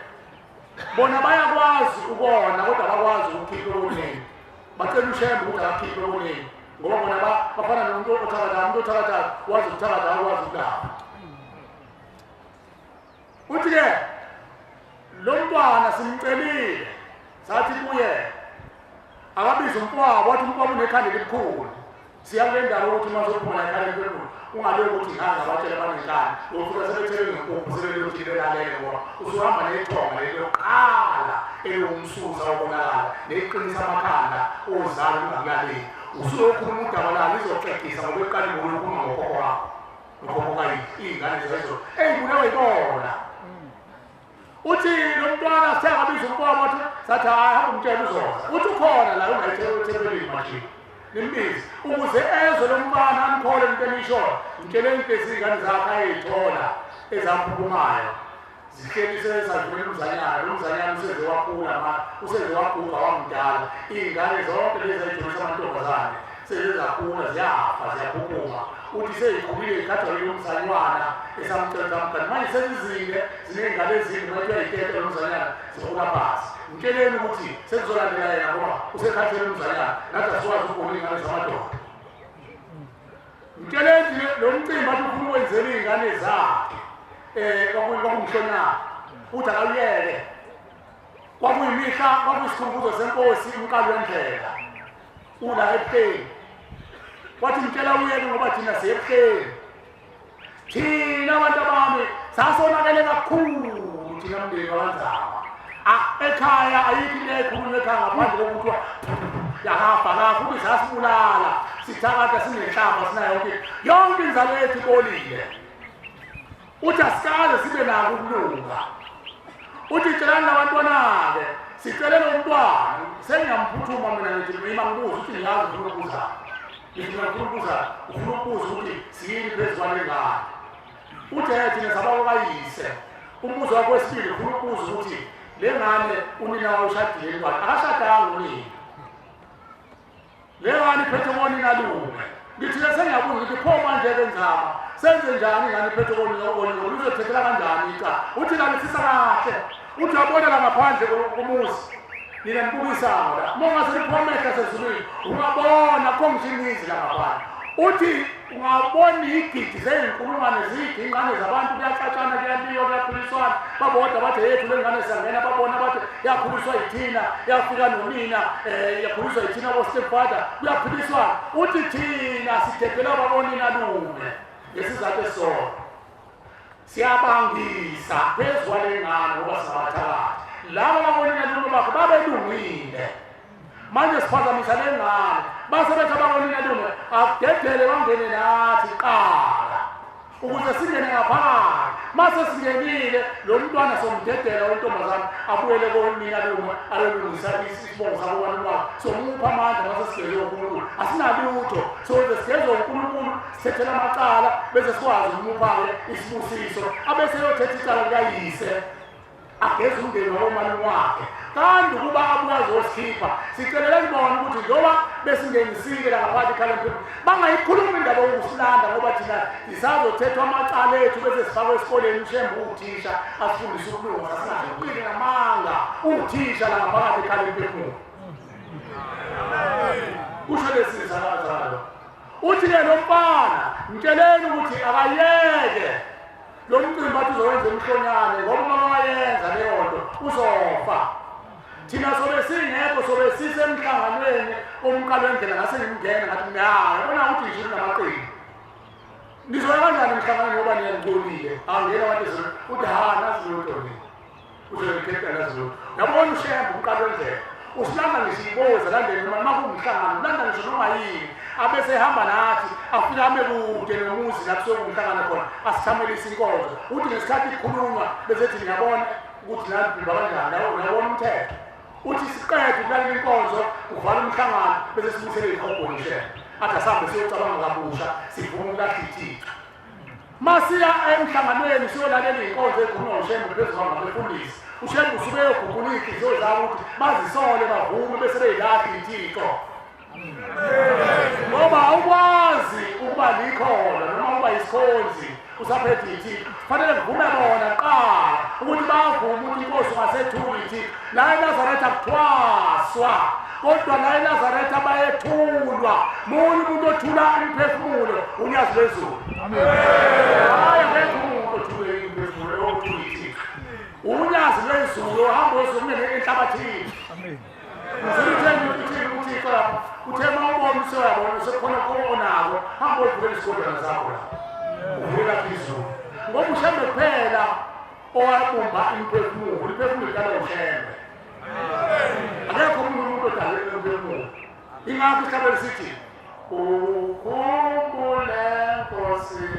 Speaker 1: Bona bayakwazi ukona kodwa abakwazi ukukhipha ekoneni. Bacela uShembe ukuthi akakhiphe ekoneni. Ngoba bona bafana nomuntu othakathayo, umuntu othakathayo wazi ukuthakatha akwazi ukulapha. Uthi ke lo mntwana simcelile sathi kuye akabize umfowabo wathi umfowabo unekhanda elibukhulu siya kule ndawo ukuthi uma sophuma la ekhanda elibukhulu ungaloku ukuthi nganga abatshela abanenkani uyofika sebethele ngenkukhu sebelothi belalele ngoba usuhamba nethonga leli lokuqala eliwumsusa wobonakala neliqinisa amakhanda ozalo ungakulaleli usuyokhuluma udaba lalo lizoxegisa ngoba ekuqaleni ngokulokhuluma ngokhokho wakho Ngoba iy'ngane zezo ey'bulewe yibona.
Speaker 8: Uthi lo mntwana sithe akabiza umfowabo, wathi sathi hhayi, hamba umtshela uzoza. Uthi ukhona la ungayithempelini manje, nimbize ukuze ezwe lo mfana amkhole into enishoyo. Mtsheleni into izingane zakhe ayeyithola ezaphuphumayo zihleli sezadlulela umzanyana. Lo mzanyana useze wakhula ma useze waguga wamdala. Iy'ngane zonke lezi ayijolisa amantombazane sezezakhula ziyafa ziyaphuphuma. Uthi seyikhulile ikhathwa yilo mzanywana esamcela samgani. Manje sezizile ziney'ngane ezinde, manje uyayiteta lo mzanyana zihula phasi. Mtsheleni ukuthi sekuzolandela yena ngoba usekhathele umzanyana, nathi asikwazi ukubona iy'ngane zamadoda. Mtsheleni lo mcimbi athi ufuna ukwenzela iy'ngane zakhe um kwakumhlonyana, uthi akayeke. Kwakuyimihla, kwakuyisikhumbuzo senkosi umqali wendlela ula ebuhleni. Wathi mtshela uyeke ngoba thina siye ebuhleni. Thina abantu abami sasonakele kakhulu thina mndeni wabanzama. Ekhaya ayikho into eyayikhulunywa ekhaya ngaphandle kokuthiwa yakafa kafa, ukuthi sasibulala sithakatha sinenhlamba sinayo yonke yonke inzalo yethu ibolile. Uthi asikaze sibe nako ukulunga. Uthi tshelani labantwana-ke, sicele lo mntwana. Sengiyamphuthuma mina ngithi mina ngibuze ukuthi ngiyazi ufuna ukubuzani. Ngithi mina ngifuna ukubuzani, ufuna ukubuza ukuthi siyini phezu kwale ngane. Uthi he thina sababa kayise. Umbuzo wakho wesibili ufuna ukubuza ukuthi le ngane unina wayo ushadile yini kwakhe. Akashadanga unina. Le ngane iphethe konina lume. Ngithi ke sengiyabuza ukuthi pho manje ke Nzama senze njani ingane iphethe konina konina uzothethela kanjani icala. Uthi lalisisa kahle. Uthi uyabona la ngaphandle komuzi nina nibukisango la. Uma ungase niphume amehlo asezulwini ungabona kho ngisho imizi la ngaphandle. Uthi ungabona igidi zey'nkulungwane ziyigingqane zabantu, kuyaxatshana, kuyaliwa, kuyaphiliswana. Babodwa bathi yethu le ngane siyangena, babona bathi yakhuliswa yithina, yafika nonina, um yakhuliswa yithina bo-stepfather, kuyaphiliswana. Uthi thina sidedela babonina lume ngesizathu esisodwa, siyabangisa phezu kwale ngane ngoba singabathakathi. Laba babonina lume bakho babelungile, manje siphazamisa le ngane. Base bethi ababonina lume akudedele bangene nathi qala ukuze singene ngaphakathi. Mase singenile lo mntwana somdedela wentombazane abuyele konina lume ayolungisa isibongo sakomalume wakhe. Somupha amandla mase sigezwe uNkulunkulu, asinalutho, soze sigezwe uNkulunkulu sithethele amacala bese sikwazi ukumupha-ke isibusiso, abese yothetha icala likayise ageze umndeni wakomalume wakhe. Kanti ukuba abuye azosikhipha, sicelele kubona ukuthi njengoba besingenisile la ngaphakathi ekhaleni bangayikhulumi indaba yokusilanda ngoba thina isazothethwa amacala ethu bese sifakwe esikoleni. Ushembe uwuthisha asifundise ukulunga, singahlukile ngamanga, uwuthisha la ngaphakathi ekhaleni mphefumulo. Kusho lesi zalo. Uthi-ke lo mfana mtsheleni ukuthi akayeke lo mcimbi athi uzowenza emhlonyane, ngoba uma wayenza leyo nto uzofa. Thina sobe singekho, sobe sisemhlanganweni omqalo wendlela. Ngase ngimngena ngathi mina yabona ukuthi ngisho kunamaqembu nizoya kanjani emhlanganweni ngoba niyanibolile angena abantu. Uthi ha nazi lutho nina uzoyikhetha nazi lutho. Yabona uShembe umqalo wendlela usilanda ngisho iboza landele noma uma kuwumhlangano ulanda ngisho noma yini, abese ehamba nathi afike ame kude nomuzi la kusuke kuwumhlangano khona asithamelise inkonzo. Uthi ngesikhathi kukhulunywa bese thi ngiyabona ukuthi nalibhimba kanjani, uyabona umthetho. Uthi siqede ukulalela inkonzo uvala umhlangano bese sibuyisele ihogweni. Ushembe athi asihambe siyocabanga kabusha sivume ukulahla ithixo. Masiya emhlanganweni siyolalela iy'nkonzo ey'khulunywa uShembe phezu kwangabefundisi, uShembe usuke eyogugula iy'nhliziyo zabo ukuthi bazisole bavume bese beyilahla ithixo, ngoba awukwazi ukuba likholwa noma ukuba yisikhonzi usaphethe ithixo. Kufanele kuvume bona kuqala ukuthi bavume ukuthi inkosi ungasethuli ithixo. La eNazaretha kuthwaswa, kodwa la eNazaretha bayethulwa. Munye umuntu othula umphefumulo, unyazi lwezulu. Hayi, akekho umuntu othule umphefumulo othula ithixo, unyazi lwezulu ohamba ozungene enhlabathini. Utheni uthini uThixo lapha? Uthe uma ubona useyabona sekukhona onako, hamba ovulela isigodlwana zakho la uvulela phezulu, ngoba uShembe kuphela owabumba imiphefumulo. Imiphefumulo idalwa uShembe, akekho omunye umuntu odale umphefumulo. Ingakho ihlabelo sithi ukhumbule Nkosi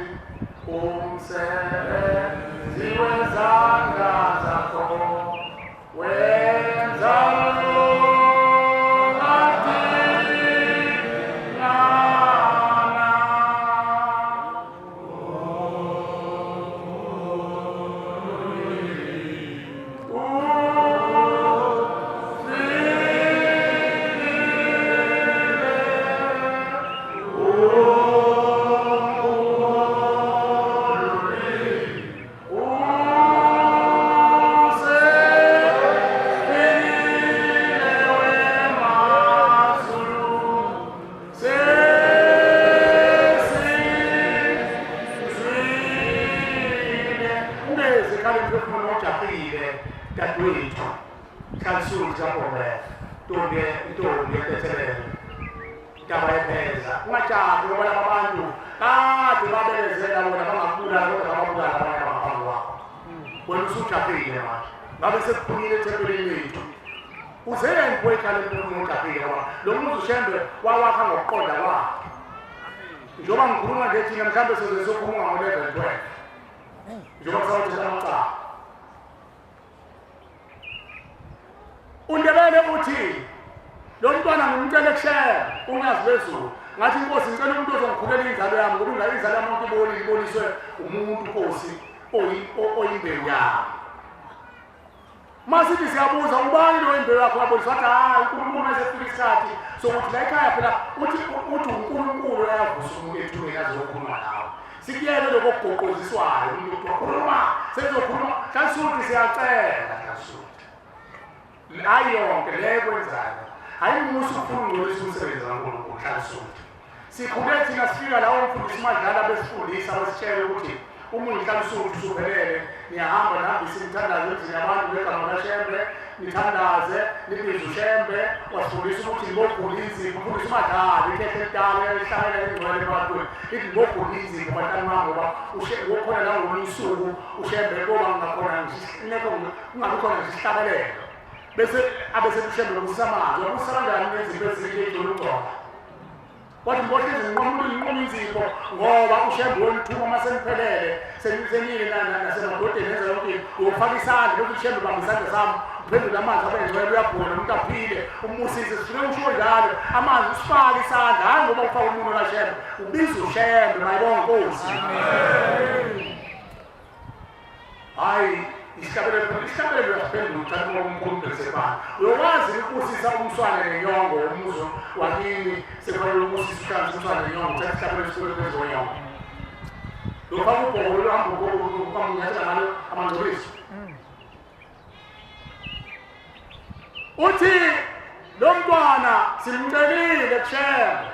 Speaker 8: umsebenzi wezandla zakho. ngoba laba bantu kade babekezela bona bangakubulala kodwa bababulala abanye abangaphambi kwakho. Wena usujahile manje, ngabe sekuphumile ethempelini lethu. Uzeni pho ekhaya lomphefumulo ojahile, ngoba lo muzi uShembe wawakha ngokuqonda kwakhe. Njengoba ngikhuluma nje thina mhlawumbe sizoze sokhuluma ngo-11 12 njengoba kusawuthetha amacala. UNdebele uthi lo mntwana ngimcele kushela unyazi lwezulu, ngathi inkosi ngicela umuntu ozongikhulela inzalo yami, ngoba inzalo yami umuntu ibonile iboniswe umuntu nkosi oyimbewu yami. Masithi siyabuza ubani lo imbewu yakho yaboniswa, wathi hhayi uNkulunkulu mase kufika isikhathi sokuthi la ekhaya phela uthi uthi uNkulunkulu uyavusa umuntu ethuneni azokhuluma nawe. Sikuyeke lokho okugoqoziswayo umuntu kuthiwa khuluma sezokhuluma Hlansuthi, siyacela Hlansuthi, hayi yonke le ekwenzayo hayi musa ukufuna ungcolisa umsebenzi kaNkulunkulu. Hlansuthi, sikhule thina sifika lawo mfundisi Madlala besifundisa besitshela ukuthi uma uyinhlansuthi usuphelele, niyahamba nihambise imithandazo emzini yabantu ngegama kaShembe, nithandaze nibize uShembe. Wasifundisa ukuthi nibogula inzipho, umfundisi uMadlala ikhehle elidala elihlakela elingcwele ebantwini, ithi nibogula inzipho bantwana bami, ngoba wokhona la ngolunye usuku uShembe koba kungakhona kungabi khona ngisho isihlabelelo, bese abese uShembe ubusisa amanzi. Wabusisa kanjani ngezipho ezinye ey'gcwele ugcoba? Wathi ngibohlezi nginqamula nginquma inzipho ngoba uShembe wonithuma uma seniphelele senile nasemadodeni nenza yonke into, uyofaka isandla bese uShembe bamba isandla sami uphendule amanzi abe ngcwele, uyagula nomuntu aphile umbusise. Sifike usho njalo amanzi usifake isandla, hhayi ngoba ufaka umunwe kaShembe, ubiza uShembe. Mayibonge Nkosi. Hhayi isihlabelelo, isihlabelelo uyasiphendula uthatha uma umkhulu ubhekisebani, uyokwazi ukubusisa umswane nenyongo womuzi wakini, sekufanele ubusise uhlanze umswane nenyongo, uthatha isihlabelelo esikhulu phezu kwenyongo, lofaka ubhoko luhamba ukunyathela ngalo amangcoliso. Uthi lo mntwana simcelile kuShembe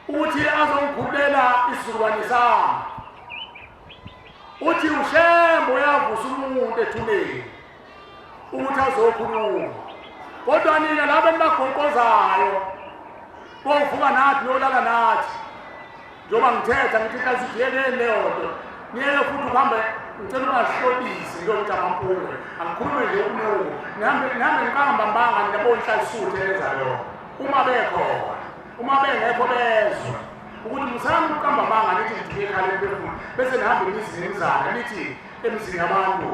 Speaker 8: ukuthi azongikhulela isizukulwane sami. Uthi uShembe uyavusa umuntu ethuneni ukuthi azokhuluma, kodwa nina laba enibagoqozayo bovuka nathi niyolala nathi, njengoba ngithetha ngithi hlala sijiyekeni leyo nto, niyeke futhi ukuhambe. Ngicela ungahlobisi njengokuthi amampungwe, angikhulume nje ubunuku, nihambe nihambe niqamba mbanga nina bonhlasuthu elenza lokho. Uma bekhona, uma bengekho bezwe ukuthi musani ukuqamba amanga nithi ngithuke ekhala emphefumulo, bese nihambe imizi nemizana nithi emizini yabantu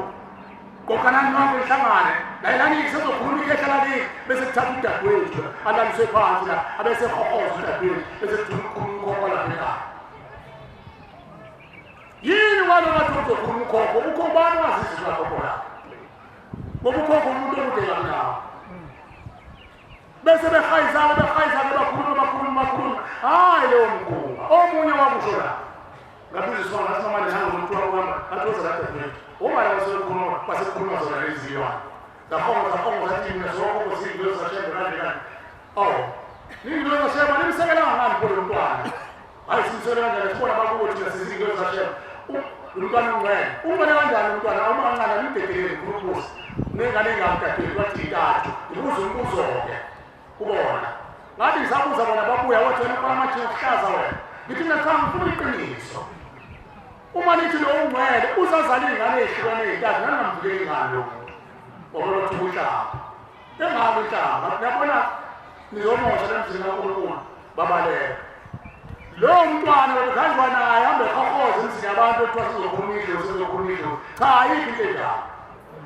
Speaker 8: qoqanani nonke nihlangane layelani sezokhuluma ikhehla lakini, bese kuthatha udadewethu alaliswe phansi la, abese ehohoza udadewethu, bese kuthiwa ukhuluma umkhokho lapha ekhaya. Yini walo ngathi uzokhuluma ukhokho? Ukho ubani wazizwe kakhokho lakho? Ngoba ukhokho umuntu okude kabi nawo. Bese behayizana behayizana, bakhuluma bakhuluma bakhuluma, hhayi leyo mkhuba. Omunye wakusho la, ngabiza isibanga, ngathi mama nihamba nomuntu wami, ngathi woza la dadewethu, omala basekhuluma basekhuluma zona lezi zilwane, zahonga zahonga, zathi mina sokhokho ziyingilozi zaShembe kanje kanje. Awu, niyingilozi zaShembe, nimsekelanga ngani pho lo mntwana? Hhayi, simsekele kanjani? Sibona bakubo thina sizingilozi zaShembe. Umntwana ungcwele, ungcwele kanjani umntwana uma kancane? Nimdedeleni mkhulu umbusi, unengane engaki dadewethu? Wathi intathu. Ngibuza umbuzo-ke kubona, ngathi ngisabuza bona babuya, wathi wena ufana amathi ukuhlaza wena. Ngithi mina cha, ngifuna iqiniso. Uma nithi lo ungcwele uzazala iy'ngane ey'hlukene ey'ntathu, nani ngamvikeli ingane lo muntu ngoba lothuka uhlamba engako inhlamba. Ngiyabona nizomosha lemzini kaNkulunkulu. Babaleka lowo mntwana bekuhanjwa naye, hambe ehohoza emzini yabantu, ekuthiwa sizokhuluma idlozi, sizokhuluma idlozi. Cha, ayikho into enjalo.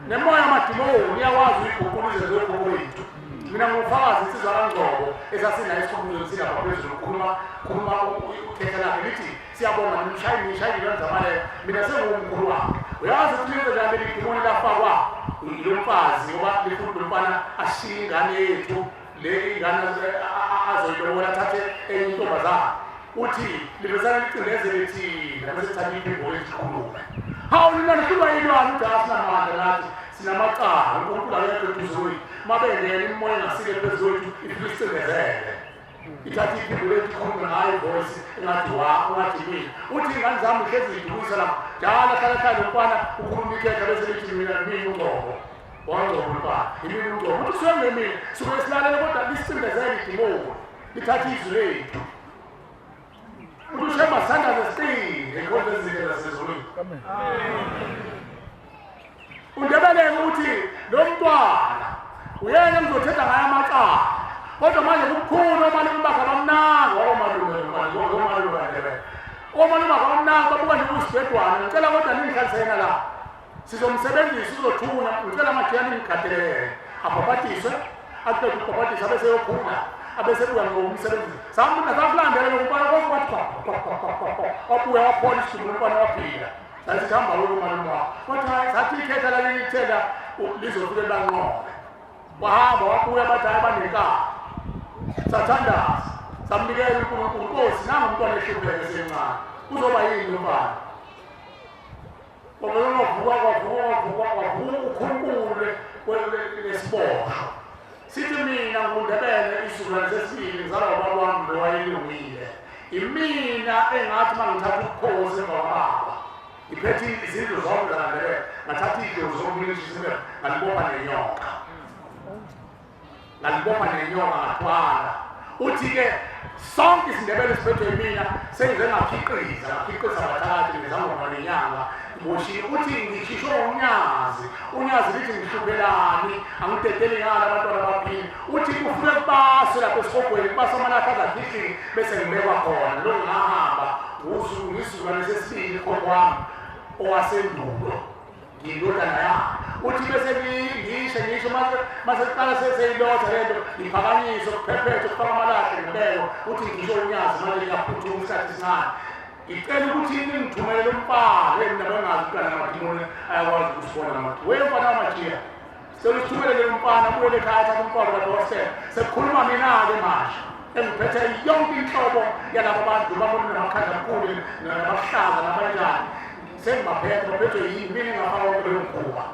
Speaker 8: Nemoya amadimoni iyakwazi uyiguqula izenzo yogogo wethu. Mina ngufakazi, insizwa kaNgcobo esasinayo esikhumuzweni silapha phezulu, khuluma khuluma ukhetha lakhe lithi siyabonga nimshayi nishayi ngilanzamaleka, mina sengiwumkhulu wakhe. Uyazi ukuthi lenze njani leli dimoni lafakwa lo mfazi, ngoba lifuna lo mfana ashiye ingane yethu le ingane azoyilobola, athathe enye intombazane. Uthi livesana licindezele thina, bese thatha iphimbo lethu khulume. Hawu nina nihlulwa yilwane? Uthi asinamandla nathi, sinamacala, uNkulunkulu akekho eduze kwethu. Uma bengena imimoya engasile phezu kwethu ifike isicindezele, ithathe iphimbo lethu ikhulume ngayo ivoice engathi wa ungathi mina. Uthi ingane zami hlezi zidukisa lapho njalo, hlala hlala lo mfana ukhuluma ikhehla, bese lithi mina mina uNgcobo wangcobo mfana, yimina uNgcobo. Uthi suke ngemina suke silalele, kodwa lisicindezele idimoni, lithathe izwi lethu. Undebeleke ukuthi lo mntwana uyena engizothetha ngaye amacala kodwa manje kubukhulu omalume bakhe abamnanga omalume omalume kaNdebele omalume bakhe abamnanga babuka nje kuyisigwedwana ngicela kodwa ningihlalise yena la sizomsebenzisa uzothunya ngicela amajiyane ningigadelele abhabhadiswe aqede ukubhabhadisa abese yokhula abese buya ngokumsebenzisa sakulandela lokumfana kwathi wabuya waphola isidumbu lomfana waphila sathi hamba wena umalume wakho wathi hayi sathi ikhetha lalilithela lizofike lanqobe wahamba wabuya bathi hayi banenkani sathandaza samnikela uNkulunkulu Nkosi nangu umntwana ehlupheke esencane uzoba yini umfana kwavele kwavuka kwavuka kwavuka kwavuka ukhunkule lesiboshwa sithi mina ngundebele isizukulwane sesibili ngizalwa ubaba wami lo wayelungile imina engathi uma ngithatha ubukhosi emva kwababa ngiphethe izindlu zonke zakandebele ngathatha idlozi zokumilishisibe ngalibopha nenyoka ngalibopha nenyoka ngathwala uthi-ke sonke isindebele siphethwe yimina sengize ngakhiqiza ngakhiqiza abathakathi ngizangoma nenyanga ngiboshiwe uthi ngishishwe unyazi unyazi lithi ngihluphelani angidedeli ngani abantwana baphile uthi kufike kubaswe lapho esihogweni kubaswe amalahle azakhiqiki bese ngibekwa khona lo ngahamba ngisizukulwane sesibili khokho wami owasendulo ngiyindodana yakhe uthi bese ngisho ngisho mase kuqala seseyilotha lento ngiphakanyise ukuphephetha ukufaka amalahle ngibekwa uthi ngisho unyazi manje ngiyaphuthuma isikhathi esincane ngicela ukuthi ningithumelele umbhalo mina bengazi ukuthi amadimoni ayakwazi ukusibona amathi we mfana wamajiya sicela usithumelele umfana abuyele ekhaya athathe umfana lapho wasela sekukhuluma mina-ke manje engiphethe yonke inhlobo yalaba bantu babona namakhanda amkhulu nabahlaza nabanjani sengibaphethe baphethwe yini mina engafaka wonke leyo mkhuba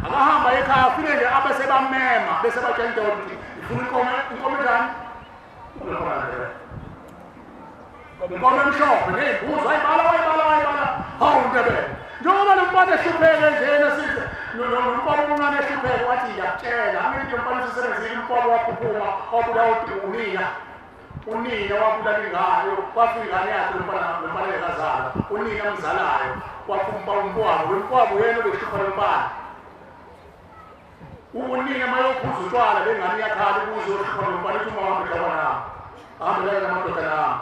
Speaker 8: akahamba ekhaya afike nje abese bamema bese batshela indoda ukuthi ifuna inkomo inkomo enjani Inkomo emhlophe ney'mbuzi wayibala wayibala wayibala hawu Ndebele njengoba lo mfana ehlupheke njena size nomfana omncane ehlupheke wathi ngiyakutshela angithi lo mfana usesebenzile umfana waphuphuma wabulawa unina unina wabulala ingane kwafika ingane yakhe lo mfana lo mfana engakazalwa unina amzalayo waphuma umfowabo lo mfowabo yena obehlupha lo mfana Unina mayophuza utshwala lengane iyakhala ukuze uyohlupha nomfana uthi uma uhambe dlaba nami ahambe lala namadoda nami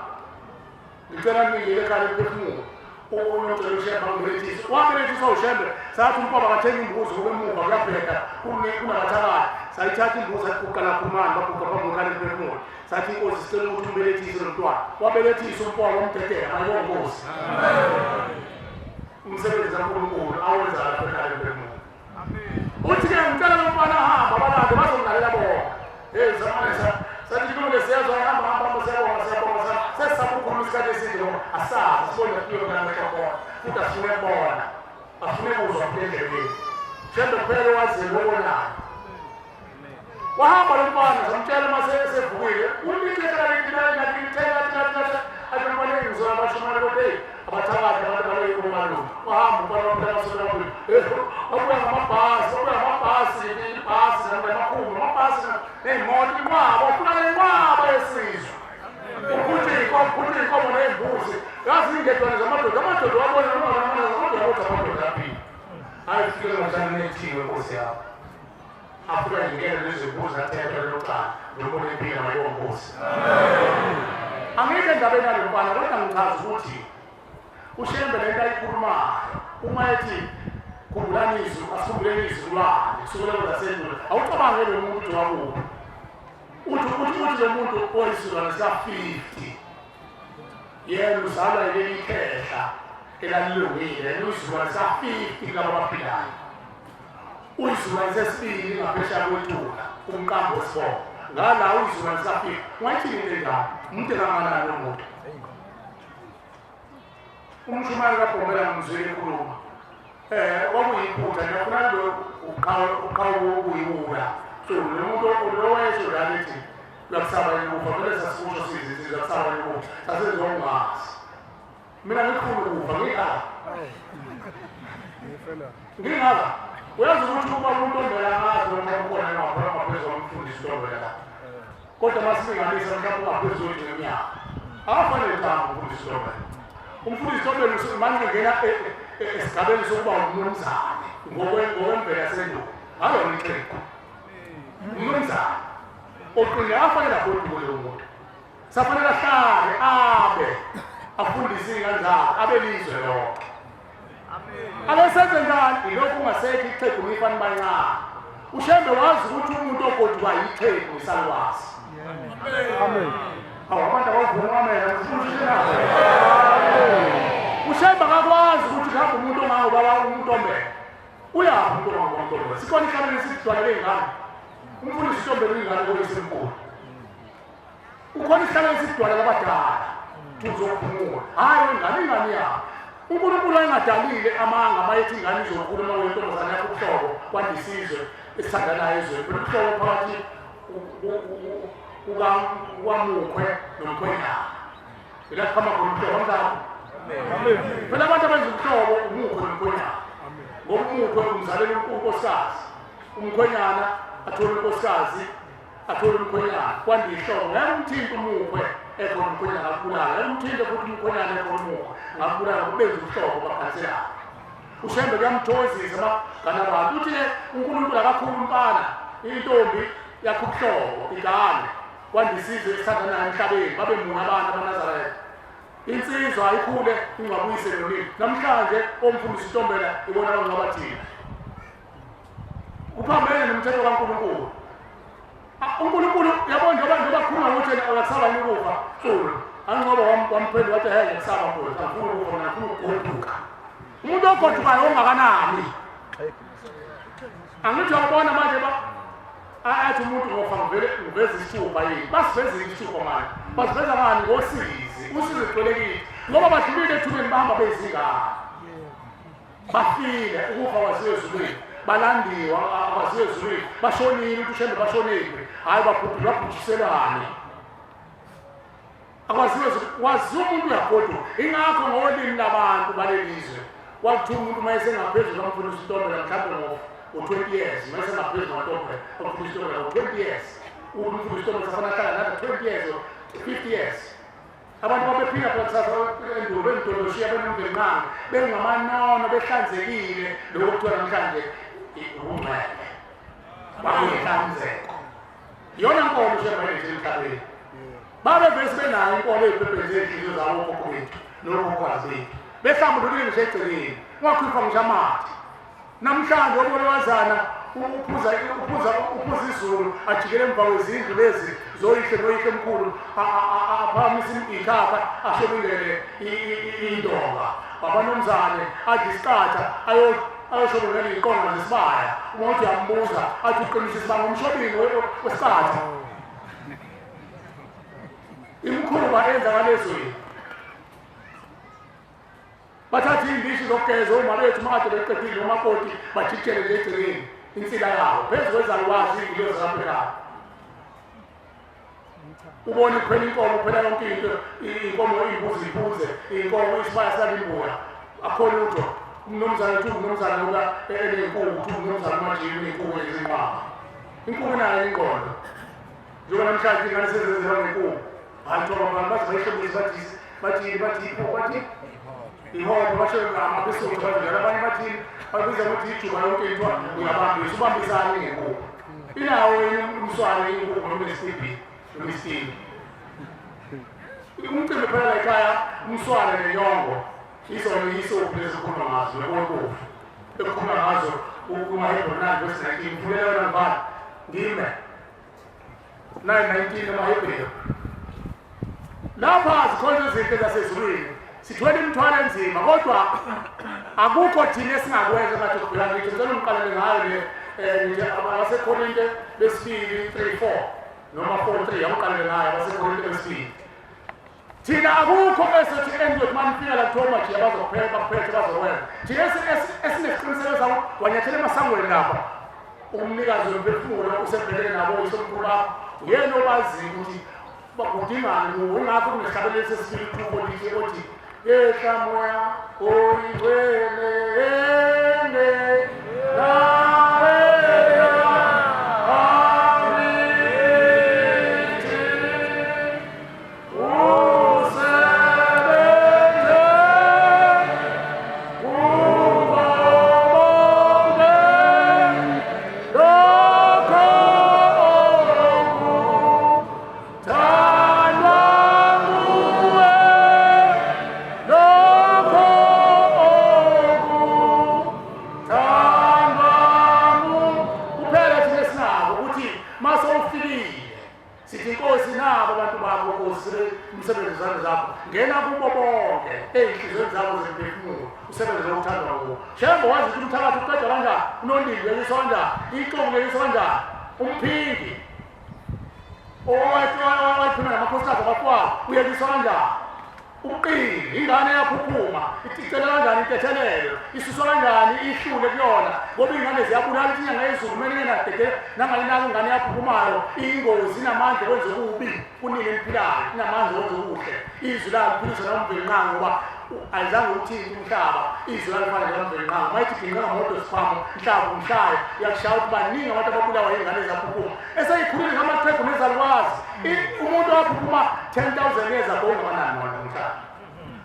Speaker 8: ngicela ningiyele ekhaya emphefumulo unocela ushembe angibelethise wabelethiswa ushembe sathi umfaba kathenga imbuzi ngoba emuva kuyabheda kunabathakathi sayithatha imbuzi sathi guqa laphumani baguqa phambi kwekhala emphefumulo sathi inkosi sicela ukuthi umbelethise lo mntwana wabelethisa umfowabo wamdedela mayibonkosi umsebenzi kaNkulunkulu awenza lapha ekhaya emphefumulo uthi ke ngicela lo mfana ahambe abalande bazomlalela bona hey zamane sathi kulungile siyazwa hamba hamba hamba siyabonga siyabonga sesisaba ukukhuluma isikhathi eside ngoba asazi sibone kuyo ngamehlo khona futhi asifune kubona asifune kuzwa futhi endlebeni shembe kuphela owaziyo obonayo wahamba lo mfana samtshela uma esevukile abathakathi abantu baloyikumalume wahamba umfana wamntana waselamuli wabuya ngamabhasi wabuya ngamabhasi ibhasi namakhumbi amabhasi ney'moto inqwaba wafuna nenqwaba yesizwe ukuthi inkomo inkomo ney'mbuzi yazi iy'ngedwane zamadoda amadoda wabona noma amadoda kodwa amadoda aphila hayi fike ngomhlane nethiwe nkosi yakho afika ngingene lezimbuzi athethwa lelo cala noma unephila mayonkosi angikho endabeni yalo mfana kodwa ngichaza ukuthi ushembe lento ayikhulumayo uma ethi khumbulani izwi asikhumbuleni izizukulwane kusukela kwezasendulo awucabange lo muntu ukuthi wakuphi uthi uthi uthi lo muntu oyisizukulwane sika-50 yena uzalwa yileli khehla elalilungile luyisizukulwane sika-50 kulabo abaphilayo Uyisizukulwane sesibili ngaphesheya kwetuna umqambo wesibongo ngala uyisizukulwane sika-50 ungayithini into enjalo umuntu engakanani lo muntu umshumayeli kabhombela ngimzwile ekhuluma um kwakuyiphutha ngiyafuna lo uqhawe okuyiwula so lo muntu lo wayesho njalo ethi uyakusaba ukufa vele sasikusho sizinsizwa uyakusaba ukufa sasenziwa ungazi mina ngifuna ukufa ngingaka ngingaka uyazi ukuthi ukuba umuntu ombela ngazi noma ukhona ngapha ngaphezu kwamfundisi uNtombela kodwa masilinganisa mhlawumbe ungaphezulu ngeminyaka akafanele cha umfundisi uNtombela umfundisi uNtombela manje ngena e, e, esigabeni sokuba umnumzane ngokwemvelo yasendulo ngalona ixhegu umnumzane oqine afanele agoduke lowo muntu safanele ahlale abe afundise iy'ngane zakhe abe lizwe lonke ake senze njani ilokhu ungasekho ixhegu nifani bancane ushembe wazi ukuthi umuntu ogoduka yixhegu isalwazi
Speaker 1: Amen.
Speaker 8: Awu abantu abavuma amen. Ushembe akakwazi ukuthi kuhamba umuntu ongawo baba umuntu ombele. Uyaphi umuntu ongawo umuntu ombele? Sikhona ihlabelo esidwalele ingane. Umfundisi utombele ingane koyisemkhulu. Kukhona isihlalo esidwala labadala. Tuzophumula. Hayi ingane ingane yakho. uNkulunkulu wayengadalile amanga mayethi ingane izokhuluma wentombazane yakho ubuhlobo kwandisizwe esithandanayo ezweni. Phela ubuhlobo phakathi kukamukhwe nomkhwenyana. Ila kuqhama khona ubuhlobo mhlawumbe. Phela abantu abenza ubuhlobo umukhwe nomkhwenyana. Ngoba umukhwe umzalela unkosikazi. Umkhwenyana athole unkosikazi athole umkhwenyana kwanda ihlobo ngeke umthinte umukhwe ekhona umkhwenyana akubulala ngeke umthinte futhi umkhwenyana ekhona umukhwe ngakubulala kubenza ubuhlobo bakhanselana ushembe kuyamthokozisa amagana abantu uthi-ke unkulunkulu akakhulu umfana intombi yakho ubuhlobo igane kwanda isizwe esithandanayo emhlabeni babe munye abantu abanazaretha insizwa ayikhule ingcwabuyise nonini namhlanje omfundisi intombela ibona abangcwaba thina Kuphambene nomthetho kaNkulunkulu. Ah, uNkulunkulu yabo njengoba njengoba khuluma ngokuthi yena akakusaba yini ukufa Xulu. Anqoba wamphendula wathi hey ngiyakusaba Nkosi, angifuni ukufa mina ngifuna ukugoduka. Umuntu ogodukayo ongakanani? Angithi uyabona manje ba athi umuntu ngofa ngivele ngiveze isithupha yini basivezile isithupha manje basiveza ngani ngosizi usizi lugcwele kithi ngoba badlulile ethubeni bahamba beyizingane bafile ukufa kwaziwe ezulwini balandiwa kwaziwe ezulwini bashonile ukuthi ushembe bashonile hhayi babhubhile babhujiselani akwaziwe waziwa umuntu uyagoduka ingakho ngolimi labantu balelizwe kwakuthiwa umuntu uma esengaphezulu kamfundisa intombela mhlawumbe ngo-20 years uma esengaphezulu kantombela amfundisa intombela ngo-20 years umfundisa intombela safana ahlala nada 20 years or 50 years Abantu babephila phela kusasa endulo bengidoloshiya benomvelinqangi bengamanono behlanzekile lokho kuthiwa namhlanje ubungcwele babuyinhlanzeko iyona nkolo ushemba emhlabeni babe vese benayo inkolo ey'phepheni zey'nhliziyo zabo okhokho bethu nokhokhokazi bethu behlambulukile ngisho egcekeni ungakhipha ngisho amathe Namhlanje obolowazana uphuza uphuza uphuza izulu ajikele emva kwezindlu lezi zoyise noyise omkhulu aphakamise ikhakha ashobingele indonga babanomzane adle isiqatha ayoshobingela iqonga nesibaya uma uthi uyambuza athi uqinisa isibaya ngomshobingo wesiqatha imikhuba eyenzakala ezweni Bathatha iy'ndishi zokugeza omama bethu uma kade beqedile omakoti bajikijele nje egcekeni insila yabo phezu kwezalukwazi iy'ngilozi zalapha ekhaya. Ubone kuphela inkomo kuphela yonke into inkomo iy'mbuzi iphuze inkomo isibaya silala imbuya akukho lutho umnumzane uthi umnumzane ngoba eney'nkukhu uthi umnumzane umajini uney'nkukhu ezinqaba inkukhu inayo ingqondo njengoba namhlanje iy'ngane sezenzelwa ngenkukhu hayi thoba abantu baze bayihlomisa bathi bathini bathi ipho bathi ihopho basho abesuthu bathi njalo abanye bathini babiza ukuthi ijuba yonke into uyabambisa ubambisani ngenkukhu inawo umswane inkukhu noma isibhi noma isibhi umcimbi phela la ekhaya umswane nenyongo izona yisophu lezi okhuluma ngazo nobovu ekukhuluma ngazo kumahebron 9 verse 19 mfulela yona ngibani ngime 9:19 amaHebheru lapha zikhona izinto zasezulwini sithwele imithwalo enzima kodwa akukho thina esingakwenza ngathi kubheka ngithi ngicela ungiqalele ngayo le eh, abaseKorinte besibili 3 4 noma 4 3 awuqalele ngayo abaseKorinte besibili thina akukho esethi endothi uma nifika la kuthiwa omajiya bazophela bakuphethe bazokwenza thina esinesiqiniseko sawo wanyathela emasangweni lapha umnikazi wemphefumulo usebhekene nabo oyisomkhulu bakho uyena obaziyo ukuthi bakudingani kuwe ingakho kunesihlabelelo sesibili thubo lithi othi yehla moya oyingcwele ene kubo bonke ey'nhliziyweni zabo zemphefumulo usebenze okuthandwa nguwo. Shembe wazi ukuthi umthakathi uqedwa kanjani, unondindi uyekiswa kanjani, ixoki leyiswa kanjani, umphingi owayephuma namakhosikazi abafowabo uyekiswa kanjani. Ubuqili, ingane eyaphuphuma, icela kanjani intethelelo, isuswa kanjani ihlule kuyona, ngoba iy'ngane ziyabulala ukuthi inyanga yezulu kumele ingenadede nangayinaka ingane eyaphuphumayo, iyingozi inamandla okwenza okubi kunini eniphilayo, inamandla okwenza okuhle. Izwi layo liphilisa nomvelinqangi ngoba alizange uthinte umhlaba, izwi layo lifana nelikamvelinqangi. Uma ithi ginqa ngemoto sikhwama, mhlaba umshaye, uyakushaya ukuthi baningi abantu ababulawa yiy'ngane ezaphuphuma. Eseyikhulile ngamaxhegu nezalukwazi. Umuntu owaphuphuma 10,000 years ago ungakanani wona namhlanje?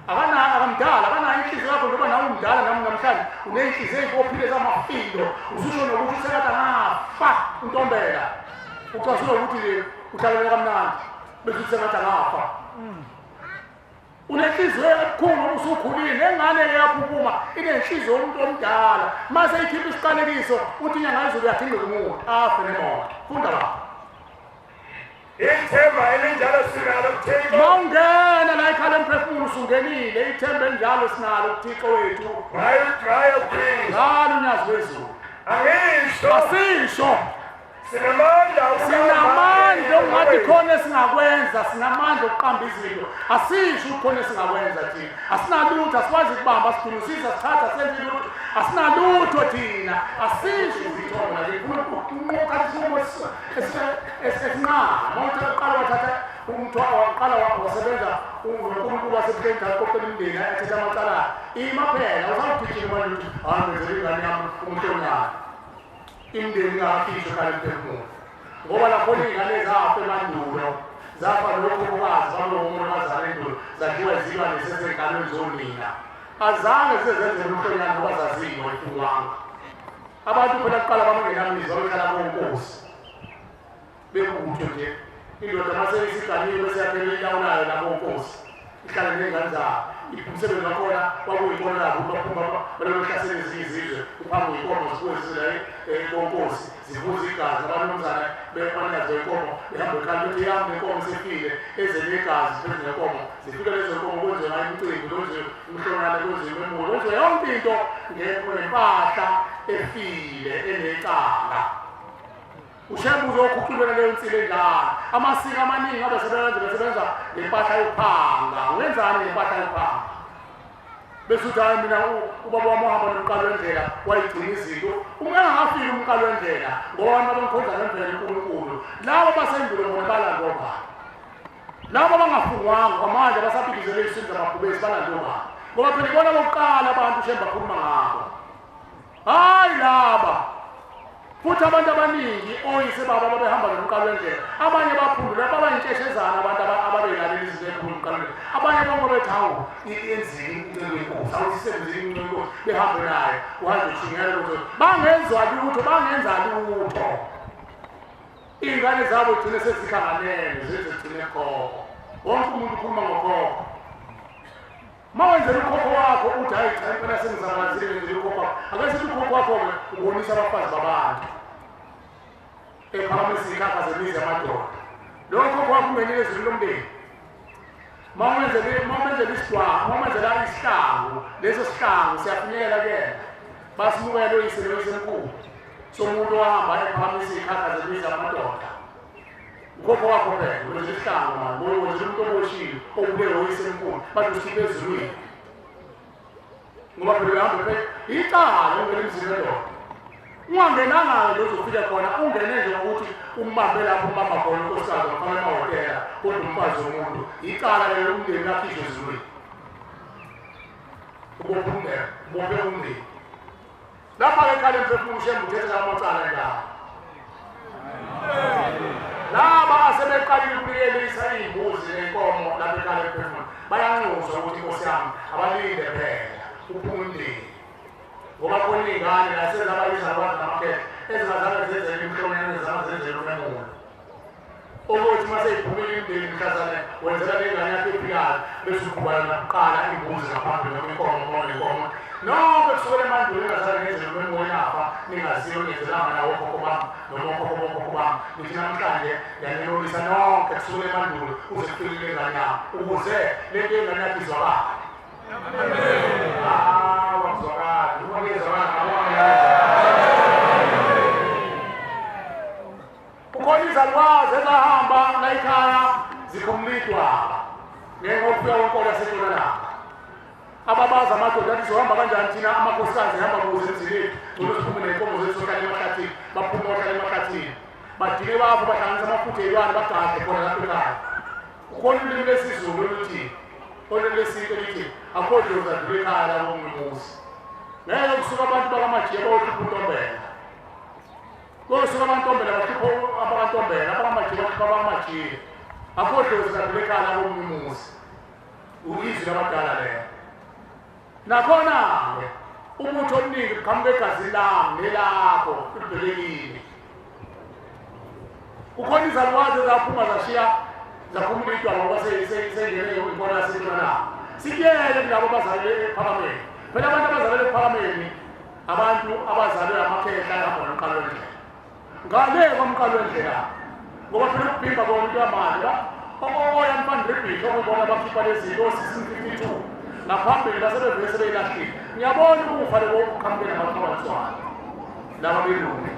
Speaker 8: Akanayo, akamdala, akanayo inhliziyo yakho njengoba nawe umdala nami namhlanje uney'nhliziyo ey'bophile zamafindo ususho nokuthi usekade angafa untombela ucasula ukuthi nje uhlalele kamnandi bese uthi sengathi angafa. Unenhliziyo ebukhulu uma usukhulile nengane eyaphuphuma inenhliziyo yomuntu omdala mase ikhipha isiqalekiso uthi inyanga yezulu uyagingqika umuntu afe nemoto. Funda baba.
Speaker 2: Ithemba elinjalo sinalo kuThixo.
Speaker 8: Mawungena la ekhaya lomphefumulo usungenile ithemba elinjalo sinalo kuThixo wethu.
Speaker 2: Ngayo ngayo Kristu.
Speaker 8: Ngalo unyazi lwezulu.
Speaker 2: Angisho.
Speaker 8: Asisho.
Speaker 2: Sinamandla
Speaker 8: Sinamandla ongathi khona esingakwenza, sinamandla okuqamba izinto. Asisho ukuthi khona esingakwenza thina. Asinalutho, asikwazi ukubamba, sidunusisa, sithatha, senze lutho. Asinalutho thina. Asisho ukuthi ithongo lakithi. Unqotha isinqumo esincane. Uma uthatha uqala wathatha umthwalo waqala wasebenza uNkulunkulu wasebuhleni qoqela imindeni ethetha amacala. Ima phela, usawugijima manje ukuthi hayi ngenzela ingane yami umntonyana. Imindeni ingakafihlwa ekhaya lomphefumulo. Ngoba lapho iy'ngane zafa emandulo, zafa nokhokhokazi balowo bazala endulo, zadliwa izilwane zisesey'ngalweni zonina. Azange zize zenzele umhlonyane ngoba zaziwa ifungwanga. Abantu phela kuqala babengenamizi babehlala konkosi. Bebutho nje. Indoda mase isiganile bese yakhela ilawulayo labo nkosi. Ihlale ney'ngane zabo. Umsebenzi wakhona kwakuyikona labo baphuma balobehlasela ezinye izizwe kuphambwe iy'nkomo zibuye zize la konkosi zibuze igazi abanumzane abanikazi benkomo behambe bekhala bethi yami nenkomo isifile eze negazi phezu nenkomo zifike lezo nkomo kwenziwe ngayo imicimbi kwenziwe umhlonyane kwenziwe imemulo kwenziwe yonke into ngempahla efile enecala. UShembe uzokhuculula leyo nsila enjalo. Amasiko amaningi abesebenza besebenza ngempahla yokuphanga. Wenzani ngempahla yokuphanga? Bese uthi hayi mina ubaba wami wahamba nomqalo wendlela wayigcina izinto. Uma engakafiki umqalo wendlela ngoba abantu abamkhonza ngemvelo uNkulunkulu. Labo basendulo bona balandwa obani? Labo abangafungwanga kwamanje abasaphikizele izinto zamabhubesi balandwa obani? Ngoba phela ibona bokuqala abantu uShembe akhuluma ngabo. Hayi laba futhi abantu abaningi oyise babo ababehamba nomqalo wendlela abanye baphundula baba yintsheshezana abantu ababelalela izinto ezikhulu umqalo wendlela abanye bonke bethi hawu yenzini inceku yenkosi awu isebenzini inceku yenkosi behambe naye uhambe ushingela ukuthi bangenzwa lutho bangenza lutho iy'ngane zabo gcine sezikhanganene zizigcine khokho wonke umuntu ukhuluma ngokhokho Uma wenzela ukhokho wakho uthi hayi cha impela sengizabalazile ngenzela ukhokho wakho. Ake sithi ukhokho wakho-ke ubonisa abafazi babantu. Ephakamisa iy'khakha zemizi yamadoda. Lowo khokho wakho ungenile ezulwini lomndeni. Uma umenzela isidwaba, uma umenzela isihlangu, leso sihlangu siyafinyelela kuyena. Basimukele oyise noyisemkhulu. Somuntu ohamba ephakamisa iy'khakha zemizi yamadoda. Ukhokho wakho phela wenza isihlangu manje, ngoba wenzela umuntu oboshiwe obulewe oyisemkhulu, bathi usikhiphe ezulwini. Ngoba phela uhambe phela icala ungena emzini wendoda. Ungangenanga-ke lo uzofika khona ungene nje ngokuthi umbambe lapho umbamba khona unkosikazi wamfaka emahhotela kodwa umfazi womuntu. Icala lelo umndeni uyakhishwa ezulwini. Ubophe umndeni, ubophe umndeni. Lapha-ke ekhaya lemphefumulo uShembe uthethe amacala njalo. Laba asebeqalile ukunikelisa iy'mbuzi ney'nkomo lapha ekhaya lemphefumulo bayanxuswa ukuthi inkosi yami abalinde phela kuphume umndeni ngoba khona iy'ngane la sezaba izalukwazi namakhehla ezingazange zenzele imhlonyane ezingazange zenzele umemulo. Okuthi uma seyiphumile imindeni mhlazane wenzela le ngane yakho ephilayo bese uqhubana nakuqala imbuzi ngaphambili noma inkomo noma nenkomo. Nonke kusukela emandulo ningazange nenze noma emoyeni afa ningaziyo ningenzelanga nawo okhokho bami noma okhokho bokhokho bami. Ngithi namhlanje ngiyanilobisa nonke kusukela emandulo kuze kufike le ngane yakho ukuze le nto yengane yakho izwakale. Ah, wakuzwakala. Uma kuyezwakala ngabona. Kukhona izalukazi ezahamba layikhaya zikhumula idwaba ngenxa yokufika kwenkolo yaseNtshonalanga. Ababazi amadoda athi sizohamba kanjani thina amakhosikazi ehamba kuze emzini yethu ngcono siphume ney'nkomo zethu sohlala emahlathini baphume ohlala emahlathini badinge bafo bahlanganisa amafutha ey'lwane bagadle khona lapho ekhaya. Kukhona ulimi lwesiZulu oluthi olimi lesintu elithi akho dlozi adlula ekhaya lakomunye umuzi. Ngeke kusuka abantu bakamajiya bayohlupha uNtombela. Kosuka abantombela bahlupha abakantombela, abakamajiya bahlupha abakamajiya. Akho dlozi ladlula ekhaya lakomunye umuzi. Uyizwi labadala lelo. Nakhona-ke umuthi omningi buqhamuka egazini lami nelakho libheke kimi. Kukhona izalukazi ezaphuma zashiya zaphumula idwala ngoba seyingene inkolo yaseNtshonalanga. Sibuyele kulabo abazalelwe ekuphakameni. Phela abantu abazalelwe ekuphakameni abantu abazalwe amakhehla ehamba nomqalo wendlela. Ngale komqalo wendlela ngoba phela ukubhimba kona into yamanje la oya van Riebeeck okuyibona abakhipha lezi zinto o-1652 ngaphambili basebevele sebeyilahlile. Ngiyabona ukufa lokho okuqhamuke namaxhwantswana laba belungu.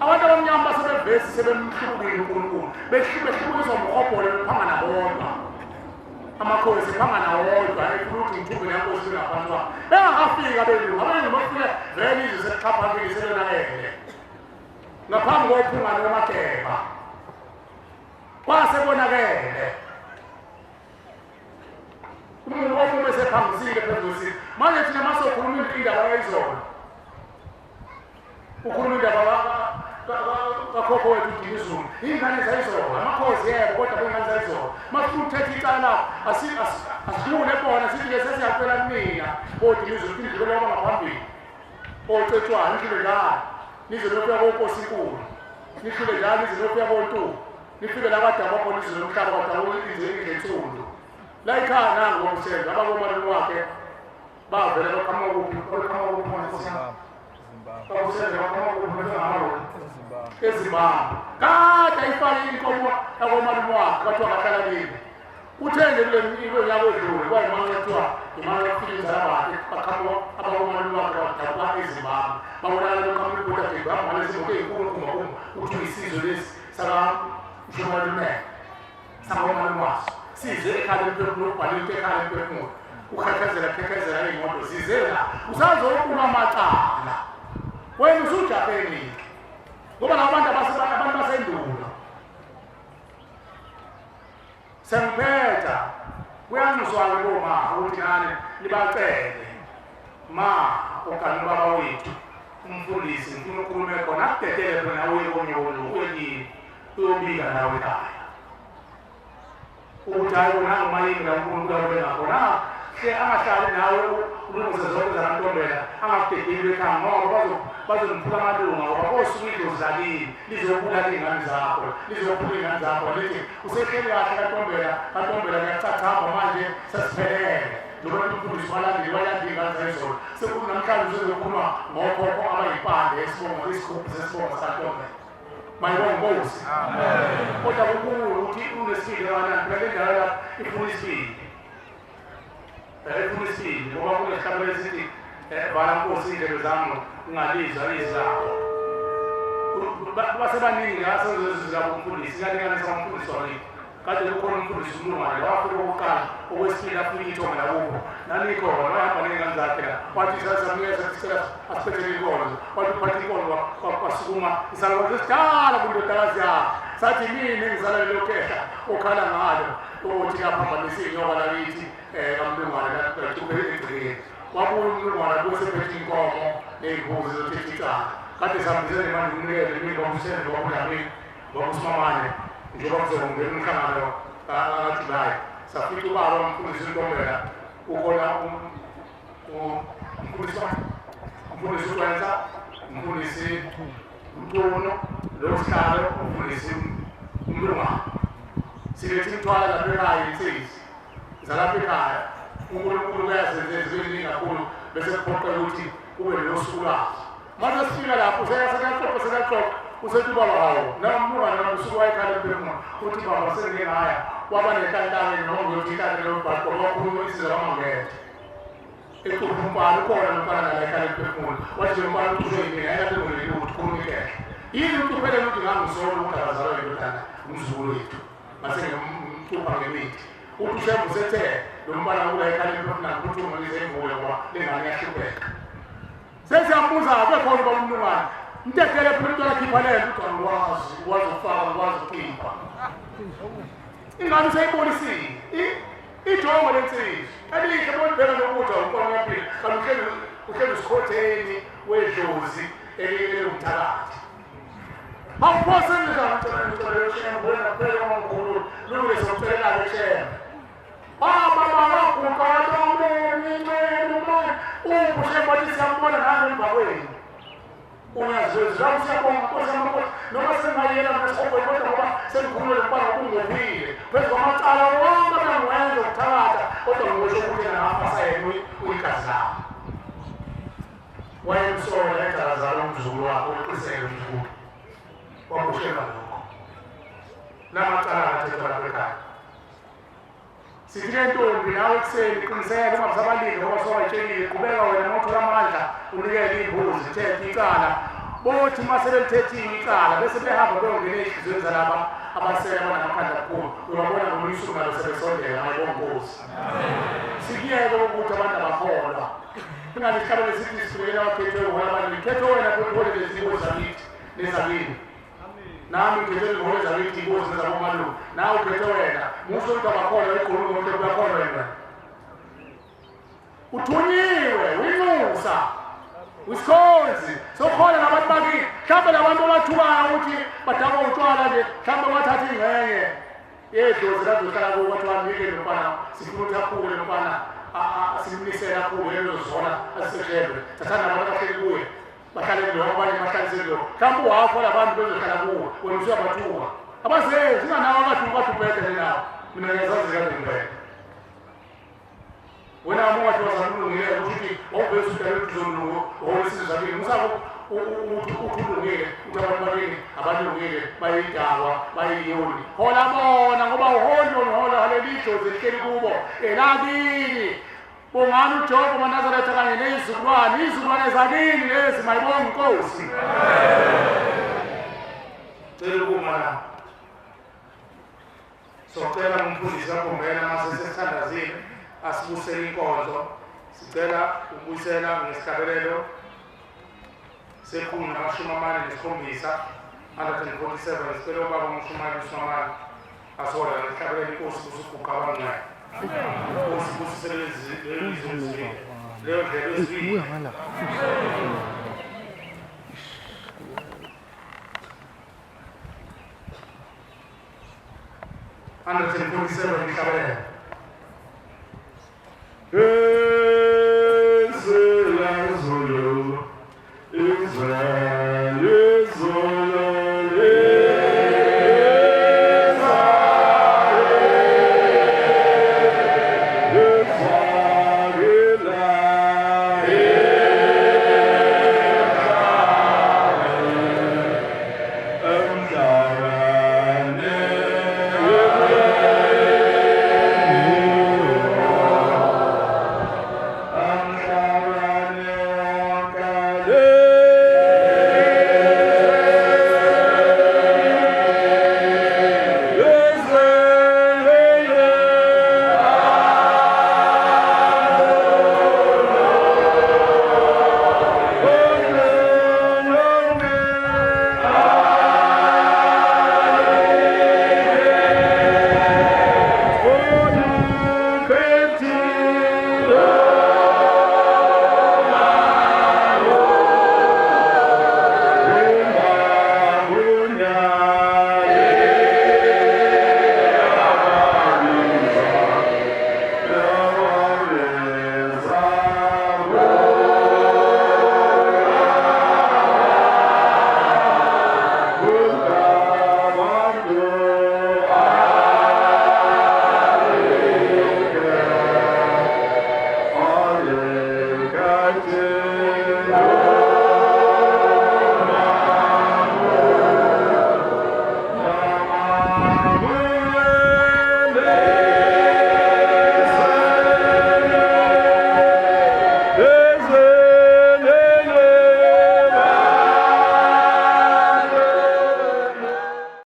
Speaker 8: Abantu abamnyama basebevesi sebemhlubukile uNkulunkulu behlukiswa umhobholo bephangana bodwa. Amakhosi ephangana wodwa efuna ukuthi ngithumbe lenkosi bengaphansi kwabo bengakafiki abelungu. Abelungu bafike vele izwe selixhaphakile selonakele ngaphambi kophungane wamageba kwase konakele umuntu omume sephambisile phezu kwesizwe. Manje thina masokhuluma indaba yayizolo ukhuluma indaba kakhokho wethu uDinizulu iy'ngane zayizolo amakhosi yebo kodwa kuyingane zayizolo masifuna ukuthetha icala lakho asidlule bona sithi-ke sesiyacela kunina oDinizulu ukuthi nidlule laba ngaphambili ocetshwayo nidlule njalo nize niyofika konkosi inkulu nidlule njalo nize niyofika kontulu nifike la kwadabwa khona izwe lomhlaba kwadabwa izwe indlensundu la ikhaya nangu ngomsebenzi abakomalume wakhe bavele baqhamuka kuphi baqhamuka kuphi nkosi yami bakusenze baqhamuka kuphi bese eZimbabwe kade ayifake inkomo yakomalume wakhe kwathiwa kahlala kini uthe nje kule kulo nyaka odlule kwayimane kuthiwa imane kufika inzala bakhe baqhamuka abakomalume wakhe badabuka eZimbabwe babonakala beqhamuka ibhoda behamba ngalezi moto ey'nkulu kumba kumba ukuthi uyisizwe lesi sakamshumalume sakomalume waso size ekhaya lemphefumulo ukubhala into ekhaya lemphefumulo ukhekhezela khekhezela iy'moto zize la usazoqulwa amacala wena usujahe nini ngoba laba bantu abantu basendulo sengiphetha kuyanxuswa-ke koma ukuthi nani nibacele ma okanye ubaba wethu umfundisi ngifuna ukhulume khona akudedele khona uye komnye uye kini uyobika nawe ekhaya ukuthi hayi bona umayini la uNkulunkulu abe ngakhona hle angahlali nawe ulungise zonke zakantombela angakudedeli ekhaya ngoba bazomphula amalunga ngoba kosuke idlozi lakini lizobulala iy'ngane zakho lizophula iy'ngane zakho lithi usehleli kahle kantombela kantombela kuyacathamba manje sesiphelele njengoba umfundisi walandeli walanda iy'ngane zayizolo sekunamhlanje usezokhuluma ngokhokho abayimpande esibongo isigubhu sesibongo santombela Mayibonge inkosi. Amen. Kodwa kukhulu ukuthi unesibindi kangakanani phela le ndawo lapha ifuna isibindi. Ifuna isibindi ngoba kunesihlabelo esithi vala nkosi iy'ndlebe zami ungalizwa izwi lakho. Basebaningi la sezozizwa umfundisi kalinganisa umfundisi wakithi. Kade kukhona umfundisi umlungwane wafika okokuqala okwesibili afika ithonga lakubo nanikhona wahamba ney'ngane zakhe la wathi sasamnikeza sicela asiphethele inkonzo wathi uphatha inkonzo wasukuma isalukazi esidala kundodakazi yakhe sathi mina engizala lelo khehla okhala ngalo othi laphambanisa iy'nyoka lakithi um kamlungwane lacuphe egcekeni wabuya umlungwane abuye sephethe inkomo ney'mbuzi zothetha icala kade sihambise nemali umnikele mina umsebenzi wakudlamini Ngoba uSimamane njengoba kuzongena umhlangano kaJulayi safica ubaba umfundisi uNtombela kukhona umfundisi umfundisi uCwensa umfundisi uMcuno lo sihlalo umfundisi Umlungane silethe imithwalo lapha ekhaya, insizwa zalapha ekhaya. UNkulunkulu uyazenza izinto eziningi kakhulu, bese kuphoqela ukuthi kube nosuku lwazo. Manje sifika lapho sekaxoxa sekaxoxa, usethi ubaba, hawu, namlungane nami usuku wayekhala emphefumulo, uthi baba sengike ngaya waba nenhlanhla noma ngiyothi inhlanhla lobhaqo wakhuluma insizwa kaMangethe ecupha umfana ukhona lo mfana nala ekhala emphefumulo. Wathi lo mfana ucushwe yimina, yayingaqondile ukuthi khuluma ikehla yini ucuphele ukuthi ngangisola ukuthi akazalwa indodana umzukulu wethu, ngase ngimcupha ngemithi. Uthi uShembe usethe lo mfana kula ekhala emphefumulo ngiphuthuma ngize ngivuke ngoba le ngane iyahlupheka. Sesiyambuza bekhona uba umlungane mtetele phela umntwana akhipha lento, uthi angikwazi, ukwazi ukufaka, ngikwazi ukukhipha. Ingane useyibonisile ijongo lensizwa elihle bonibheka nokuthi awukona uyaphila, kanti uhleli uhleli usikhotheni wedlozi eliwumthakathi. Awuphose njani ngicela ngicela uShembe wena kuphela omkhulu lungile sokucelela uShembe. Baba bawaguqa wathi amen amen. Uphi uShembe? Wathi siyambona nange emva kwenu. Uyazwezi lapho siyabonga Nkosi yamakhosi, noma sengayela mina esihogweni kodwa ngoba sengikhulule mfana kungophile phezu kwamacala wonke bengiwenza ukuthakatha, kodwa ngisho ukuthi yena ngafasa yena uyigazi lami. Wayemsola egcalazala umzukulu wakhe, uqiniseke umzukulu wakushelwa lokho namacala akathethwa lapha ekhaya. Sithi ke ntombi nawe ekuseni qiniseka ungasabalinde ngoba sowayitshelile, qhubeka wena uma uthola amandla unikele iy'mbuzi thethe icala. Bothi uma sebelithethile icala bese behamba beyongena ey'nhliziyweni zalaba abasele abanamakhanda kakhulu, uyabona ngolunye usuku nalo sebesondela. Mayibonga Nkosi. Sikuyeke ukuthi abantu abakholwa ingani sihlabele sithi sikhulekela abakhethwe uhola abantu ngikhethe wena futhi uhole lezi zinkosi zakithi nezakini. Nami ngikhethe ngihole zakithi inkosi nezabomalume, nawe ukhethe wena. Musho ukuthi abakholwa igqulu ngomuntu uyakholwa wena. Uthunyiwe winxusa wisikhonzi sokhola nabantu bakini, mhlawumbe labantu abathukayo ukuthi badakwa utshwala nje, mhlawumbe bathatha ingxenye yedlozi lazohlala kuwo, kwathiwa nike lo mfana, sifuna ukuthi akhule lo mfana, simnisele akhule elozona asiseshembe. Thathani nabantu abahleli kuye bahlale kulo, abanye bahlalise kulo, mhlawumbe uhafu walabantu bezohlala kuwo, wena usuyabathuka abazenzi unganawo abathuka bathi ubhede nje nawo. Mina ngiyazazi kade ngibhede wena uma ungathi wazamlungile kusho ukuthi wawuvele usudale ukuthi uzomlungu wawesizwe sakini musako uthi ulungile uthi abantu bakini abalungile bayidakwa bayiyoni. Hola bona ngoba uholi lona hola leli dlozi elihleli kubo elakini. Bongani uJehova maNazaretha kanye nezizukulwane, izizukulwane zakini lezi, mayibonge inkosi.
Speaker 3: Cela ukuma la. Socela umfundisi kaBombela mase sesithandazile asibusele inkonzo. Sicela ukubuyisela ngesihlabelelo se-147, 147. Sicela ubaba umshumayeli uSomani asola ngesihlabelelo inkosi kusuguqa abangcwele. Inkosi busise lezi lezi leyo ndlela ezwile. 147 ihlabelelo.
Speaker 2: Izwe izwe izulu.